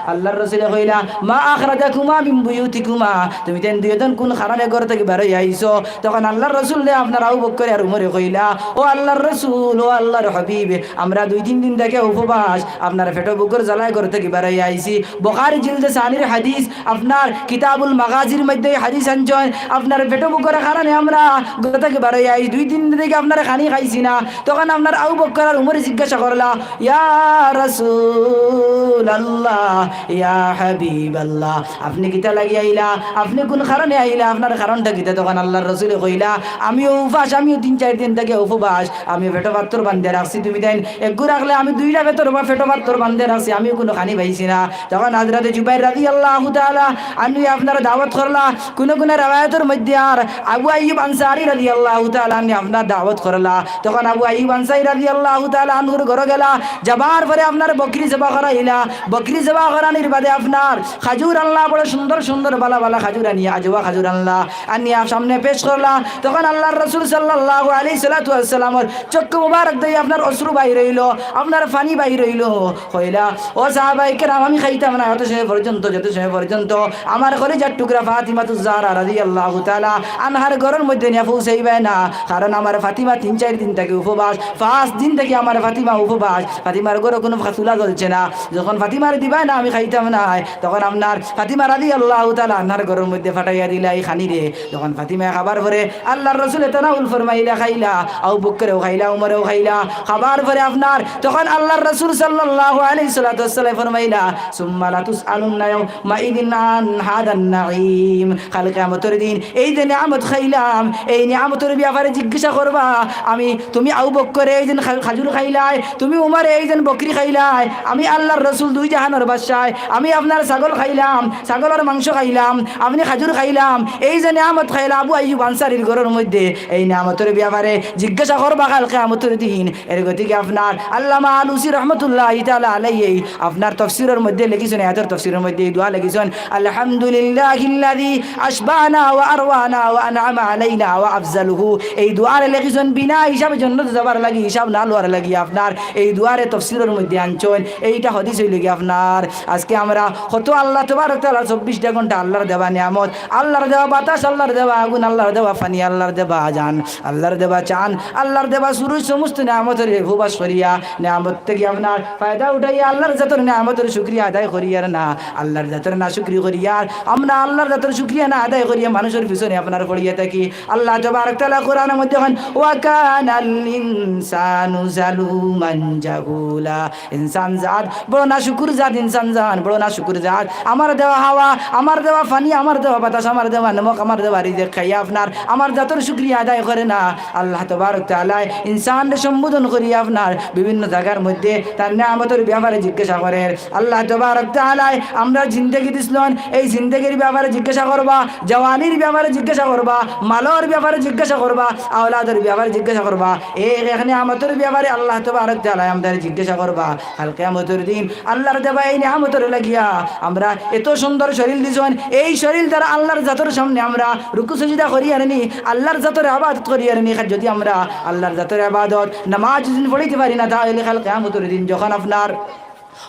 আল্লাহর রাসূলে কইলা, "মা আখরাজাকুমা মিন বুয়ুতিকুমা?" তুমি তাইন দুইজন কুন কারণে ঘর থাকি বার অইয়া আইছো? তখন আল্লাহর রাসূলরে আপনার আবু বকর আর উমরে কইলা, "ও আল্লাহর রাসূল, ও আল্লাহর হাবিব, আমরা দুই তিন দিন থাকি উপবাস, আপনার পেটো ভুকর জ্বালায় ঘর থাকি বার অইয়া আইছি।" বুখারী জিলদে সানির হাদিস, আপনার কিতাবুল মাগাজির মধ্যে এই হাদিস আনছইন, আপনার পেটো ভুকর কারণে আমরা ঘর থাকি বার অইয়া আইছি, দুই তিন দিন থাকি আপনার খানি খাইছি না। তখন আপনার আবু বকর আর উমরে জিজ্ঞাসা করলা, "ইয়া রাসূলাল্লাহ, ইয়া হাবিবাল্লাহ, আপনে কিতা লাগি আইলা? আপনে কুন কারণে আইলা? আপনার কারণটা কিতা?" তখন আল্লাহর রাসূলে কইলা, "আমিও উপাস, আমিও তিন চাইর দিন থাকি উপবাস, আমিও পেটো পাত্তর বান্ধিয়া রাখছি, তুমি তাইন এগু রাখলে আমি দুইটা পেটো পাত্তর বান্ধিয়া রাখছি, আমিও কুনু খানি পাইছি না।" তখন হযরতে জুবাইর রাদিয়াল্লাহু তাআলা আনহুয়ে আপনারে দাওয়াত করলা। কুনু কুনু রেওয়ায়েতর মধ্যে আর আবু আইয়ুব আনসারী রাদিয়াল্লাহু তাআলা আনহুয়ে আপনার দাওয়াত করলা। তখন আবু আইয়ুব আনসারী রাদিয়াল্লাহু তাআলা আনহুর ঘরো গেলা, যাবার পরে আপনার বকরি জবা করাইলা। বকরি জবা করানির বাদে আপনার খাজুর আনলা, বড় সুন্দর সুন্দর বালা বালা খাজুর আনিয়া, আজওয়া খাজুর আনলা, আনিয়া সামনে পেশ করলা। তখন আল্লাহর রাসূল সাল্লাল্লাহু আলাইহি সাল্লাতু ওয়াসসালামর চক্ষু মুবারক দিয়া আপনার অশ্রু বাইর অইলো, আপনার পানি বাইর অইলো। কইলা, "ও সাহাবায়ে কেরাম, আমি খাইতাম না যত সময় পর্যন্ত, যত সময় পর্যন্ত আমার কলিজার টুকরা ফাতিমাতুজ জাহরা রাদিয়াল্লাহু তাআলা আনহার ঘরর মধ্যে নিয়া পৌঁছাইবায় না।" কারণ আমার ফাতিমা তিন চাইর দিন থাকি উপবাস, পাঁচ দিন থাকি আমার ফাতিমা উপবাস, ফাতিমার ঘরো কুনু চুলা জ্বলছে না। যখন ফাতিমারে দিবায় না, আমি খাইতাম না, তখন আপনার ফাতিমা রাদিয়াল্লাহু তাআলা আনহার ঘরর মধ্যে পাঠাইয়া দিলা এই খানিরে। যখন ফাতিমায় খাবার পরে আল্লাহর রাসূলে তানাউল ফরমাইলা, খাইলা, আবু বকরেও খাইলা, উমরেও খাইলা, খাবার পরে আপনার তখন আল্লাহর রাসূল সাল্লাল্লাহু আলাইহি সাল্লাতু ওয়াসসালাম ফরমাইলা, "সুম্মা লাতুসআলুন্না ইয়াউমাইযিন আন হাযান নাঈম।" কাল কিয়ামতর দিন এই যে নিয়ামত খাইলাম, এই নিয়ামতর ব্যাপারে জিজ্ঞাসা করবা, আমি, তুমি আবু বকরে এই যে খা-, খাজুর খাইলায়, তুমি উমরে এই যে বকরি খাইলায়, আমি আল্লাহর রাসূল দুই জাহানর বাদশায়, আমি আপনার ছাগল খাইলাম, ছাগলর মাংস খাইলাম, আপনি খাজুর খাইলাম, এই যে নিয়ামত খাইলা আবু আইয়ুব আনসারীর ঘরর মধ্যে, এই নিয়ামতর ব্যাপারে জিজ্ঞাসা করবা কাল কিয়ামতর দিন। এর গতিকে আপনার আল্লামা আলুসি রহমতুল্লাহি তাআলা আলাইহি আপনার তফসিরর মধ্যে লেখিছইন, আয়াতর তফসিরর মধ্যে এই দোয়া লেখিছইন, "আলহামদুলিল্লাহিল্লাযী আশবানা ওয়া আরওয়ানা ওয়া আনআমা আলাইনা ওয়া আফজালুহু।" এই দোয়ারে লেখিছইন বিনা হিসাবে জন্নত যাবার লাগি, হিসাব না লওয়ার লাগি। আপনার এই দোয়ারে তফসিরর মধ্যে আনছইন, এইটা হাদিস অইলো গি আপনার। আজকে আমরা কত আল্লাহ তাবারক তাআলার চব্বিশটা ঘন্টা আল্লাহর দেওয়া নিয়ামত, আল্লাহর দেওয়া বাতাস, আল্লাহর দেওয়া আগুন, আল্লাহর দেওয়া পানি, আল্লাহর দেওয়া আজান, আল্লাহর দেওয়া চান, আল্লাহর দেওয়া সুরুজ, সমস্ত নিয়ামতর উপবাস করিয়া, নিয়ামত থাকি আপনার ফায়দা উঠাইয়া আল্লাহর জাতর নিয়ামতর শুকরিয়া আদায় করিয়ার না, আল্লাহর জাতর নাশুকরি করিয়ার, আমরা আল্লাহর জাতর শুকরিয়া না আদায় করিয়া মানুষর পিছনে আপনার পড়িয়া থাকি। আল্লাহ তাবারক তাআলা কোরআনর মধ্যে কইন, "ওয়া কানাল ইনসানু জালুমান জাহুলা।" ইনসান জাত বড় নাশুকুর জাত, ইনসান জাত বড় নাশুকুর জাত। আমার দেওয়া হাওয়া, আমার দেওয়া পানি, আমার দেওয়া বাতাস, আমার দেওয়া নমক, আমার দেওয়া রিজিক খাইয়া আপনার আমার জাতর শুকরিয়া আদায় করে না। আল্লাহ তাবারক তাআলায় ইনসানরে সম্বোধন করি আপনার বিভিন্ন জাগার মধ্যে তার নিয়ামতর ব্যাপারে জিজ্ঞাসা করের। আল্লাহ তাবারক তাআলায় আমরার জিন্দেগি দিছলইন, এই জিন্দেগির ব্যাপারে জিজ্ঞাসা করবা, জওয়ানির ব্যাপারে জিজ্ঞাসা করবা, মালর ব্যাপারে জিজ্ঞাসা করবা, আওলাদর ব্যাপারে জিজ্ঞাসা করবা, এক এক নিয়ামতর ব্যাপারে আল্লাহ তাবারক তাআলায় আমরারে জিজ্ঞাসা করবা। কাল কিয়ামতর দিন আল্লাহর দেওয়া এই নিয়ামতর লাগিয়া আমরা এত সুন্দর শরীল দিছইন, এই শরীল দ্বারা আল্লাহর জাতর সামনে আমরা রুকু সজিদা করিয়ার নি, আল্লাহর জাতর ইবাদত করিয়ার নি। যদি আমরা আল্লাহর জাতর ইবাদত, নামাজ যদি পড়িতে পারি না, তাহলে কাল কিয়ামতর দিন যখন আপনার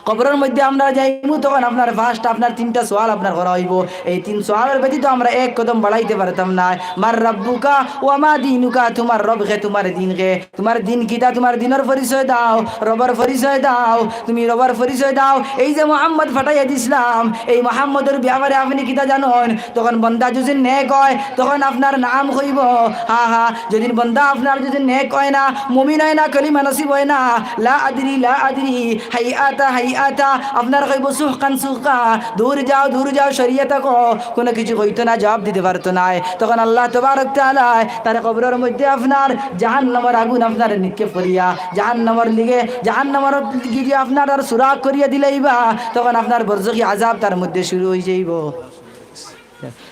কবরর মধ্যে আমরা যাইমু, তখন আপনার first আপনার তিনটা সওয়াল আপনার করা অইবো। এই তিন সওয়ালর ব্যতীত আমরা এক কদম বাড়াইতে পারতাম না। মান রাব্বুকা ওয়া মা দীনুকা, তোমার রব কে, তোমার দ্বীন কে? তোমার দ্বীন কিতা? তোমার দ্বীনর পরিচয় দাও, রবর পরিচয় দাও, তুমি রবর পরিচয় দাও। এই যে মোহাম্মদ পাঠাইয়া দিছলাম, এই মোহাম্মদর ব্যাপারে আপনি কিতা জানইন? তখন বন্দা যদি নেক অয়, তখন আপনার নাম কইবো। হা হা, যদি বন্দা আপনার যদি নেক অয় না, মুমিন অয় না, কলিমা নসিব অয় না, লা আদরি, লা আদরি, হাইয়াতা, হাইয়াতা, আপনার কইবো সুহকান, সুহকা, দূর যাও, দূর যাও, সরিয়া থাকো, কুনু কিছু কইতো না, জবাব দিতে পারতো নায়। তখন আল্লাহ তাবারক তাআলায় তার কবরর মধ্যে আপনার জাহান্নামর আগুন আপনার নিক্ষেপ করিয়া, জাহান্নামর লিগে, জাহান্নামর গিরি আপনার আর সুরাগ করিয়া দিলাইবা, তখন আপনার বরজখি আযাব তার মধ্যে শুরু অইযাইবো।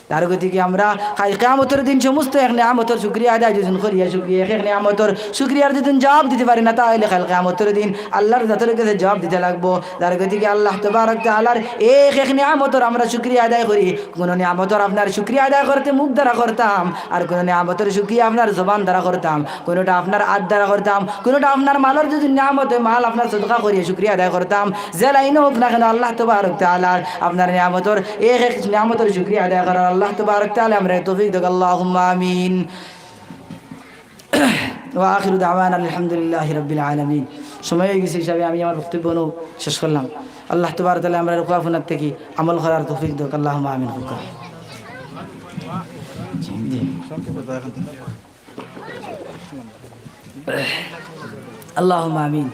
তার গতিকে আমরা কাল কিয়ামতর দিন সমস্ত এক নিয়ামতর শুকরিয়া আদায় যুদি করিয়া শুকরিয়া, এক এক নিয়ামতর শুকরিয়ার যুদি জবাব দিতে পারি না, তাহলে কাল কিয়ামতর দিন আল্লাহর জাতর গেছে জবাব দিতে লাগবো। তার গতিকে আল্লাহ তাবারক তাআলার এক এক নিয়ামতর আমরা শুকরিয়া আদায় করি। কুনু নিয়ামতর আপনার শুকরিয়া আদায় করতে মুখ দ্বারা করতাম, আর কুনু নিয়ামতর শুকরিয়া আপনার জবান দ্বারা করতাম, কুনুটা আপনার আত দ্বারা করতাম, কুনুটা আপনার মালর যুদি নিয়ামত অয়, মাল আপনার সদকা করিয়া শুকরিয়া আদায় করতাম। যে লাইনো হোক না কেন, আল্লাহ তাবারক তাআলার আপনার নিয়ামতর এক এক নিয়ামতর শুকরিয়া আদায় করার আল্লাহ তাবারক তাআলায় আমরারে তৌফিক দেউক। আল্লাহুম্মা আমিন। ওয়া আখিরু দাওয়ানা আলহামদুলিল্লাহি রাব্বিল আলামিন। সময় অইগেছে হিসাবে আমি আমার বক্তব্য নু শেষ করলাম। আল্লাহ তাবারক তাআলায় আমরারে কুয়া ফুনার থাকি আমল করার তৌফিক দেউক। আল্লাহুম্মা আমিন। اللهم آمين.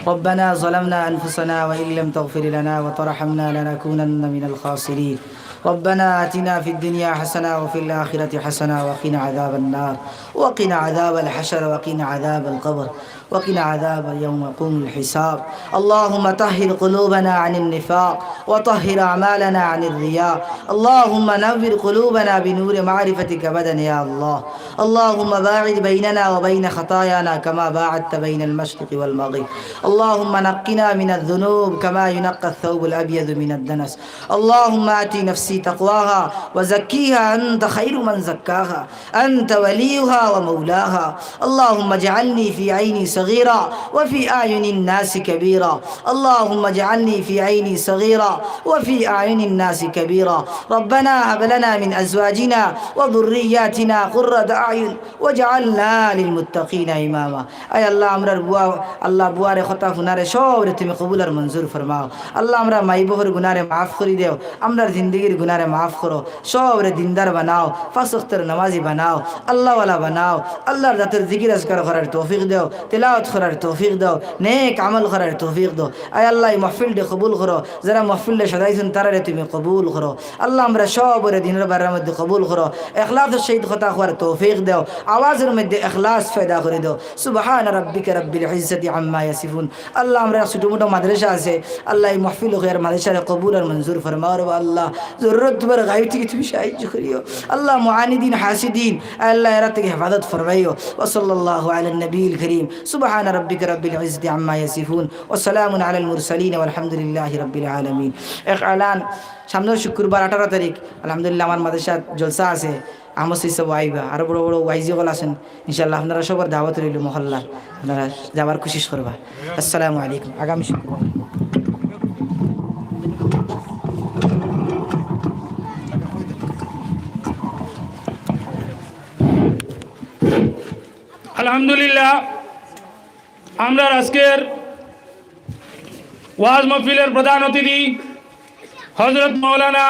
ربنا ظلمنا أنفسنا وإن لم تغفر لنا وترحمنا لنكونن من الخاسرين. ربنا آتنا في الدنيا حسنة وفي الآخرة حسنة وقنا عذاب النار. وقنا عذاب الحشر وقنا عذاب القبر. وقنا عذاب يوم يقوم الحساب. اللهم طهر قلوبنا عن النفاق، وطهر أعمالنا عن الرياء. اللهم نور قلوبنا بنور معرفتك أبدا يا الله. اللهم باعد بيننا وبين خطايانا كما باعدت بين المشرق والمغرب. اللهم نقنا من الذنوب كما ينقى الثوب الأبيض من الدنس. اللهم آت نفسي تقواها وزكها أنت خير من زكاها. أنت وليها ومولاها. اللهم اجعلني في عيني صغيرا وفي أعين الناس كبيرا. اللهم اجعلني في عيني صغيرا وفي أعين الناس كبيرا. ربنا هب لنا من أزواجنا وذرياتنا قرة أعين واجعلنا للمتقين إماما. আয় আল্লাহ, আমরার বুয়া, আল্লাহ, বুয়ারে, কথা হুনারে সবরে তুমি কবুল আর মঞ্জুর ফরমাও। আল্লাহ, আমরার মাই-বউর গুনারে মাফ করি দেও, আমরার জিন্দেগির গুনারে মাফ করো, সবরে দিনদার বানাও, পাঁচ ওয়াক্তর নামাজি বানাও, আল্লাহওয়ালা বানাও, আল্লাহর জাতর জিকির আজকার করার তৌফিক দেও। তেলা- তেলাওয়াত করার তৌফিক দাও, নেক আমল করার তৌফিক দাও। আয় আল্লাহ, এই মাহফিলটা কবুল করো। যারা মাহফিলটা সাজাইছইন, তারারে তুমি কবুল করো। আল্লাহ, আমরা সবরে দিনর বারের মধ্যে কবুল করো। ইখলাসর সহিত কথা কওয়ার তৌফিক দাও। আওয়াজর মধ্যে ইখলাস পয়দা করি দাও। সুবহান রাব্বিকা রাব্বিল ইজ্জাতি আম্মা ইয়াসিফুন। আল্লাহ, আমরার ছোট মোটো মাদ্রাসা আছে, আল্লাহ, এই মাহফিল অউক, এর মাদ্রাসারে কবুল আর মঞ্জুর ফরমাও রে আল্লাহ। জরুরতমন্দ গাইব থাকি তুমি সাহায্য করিও আল্লাহ। মুআনিদিন, হাসিদিন, আল্লাহ, এরা থাকি হেফাজত ফরমাইও। ওয়া সাল্লাল্লাহু আলা নবিয়িল করিম। সুবহান রাব্বিকা রাব্বিল ইজ্জাতি আম্মা ইয়াসিফুন। ওয়া সালামুন আলাল মুরসালিন ওয়ালহামদুলিল্লাহি রাব্বিল আলামিন। এক এলান, সামনের শুক্রবার আঠারো তারিখ, আলহামদুলিল্লাহ, আমার মাদ্রাসাত জলসা আছে। আহমদ সৈয়দ সাব আইবা, আরো বড় বড় ওয়াইজি অকল আছইন। ইনশাআল্লাহ, আপনারা সবর দাওয়াত রইল মহল্লার, আপনারা যাওয়ার কোশিশ করবা। আসসালামু আলাইকুম। আগামী শুক্রবার। আলহামদুলিল্লাহ, আমরার আজকের ওয়াজ মাহফিলর প্রধান অতিথি হযরত মাওলানা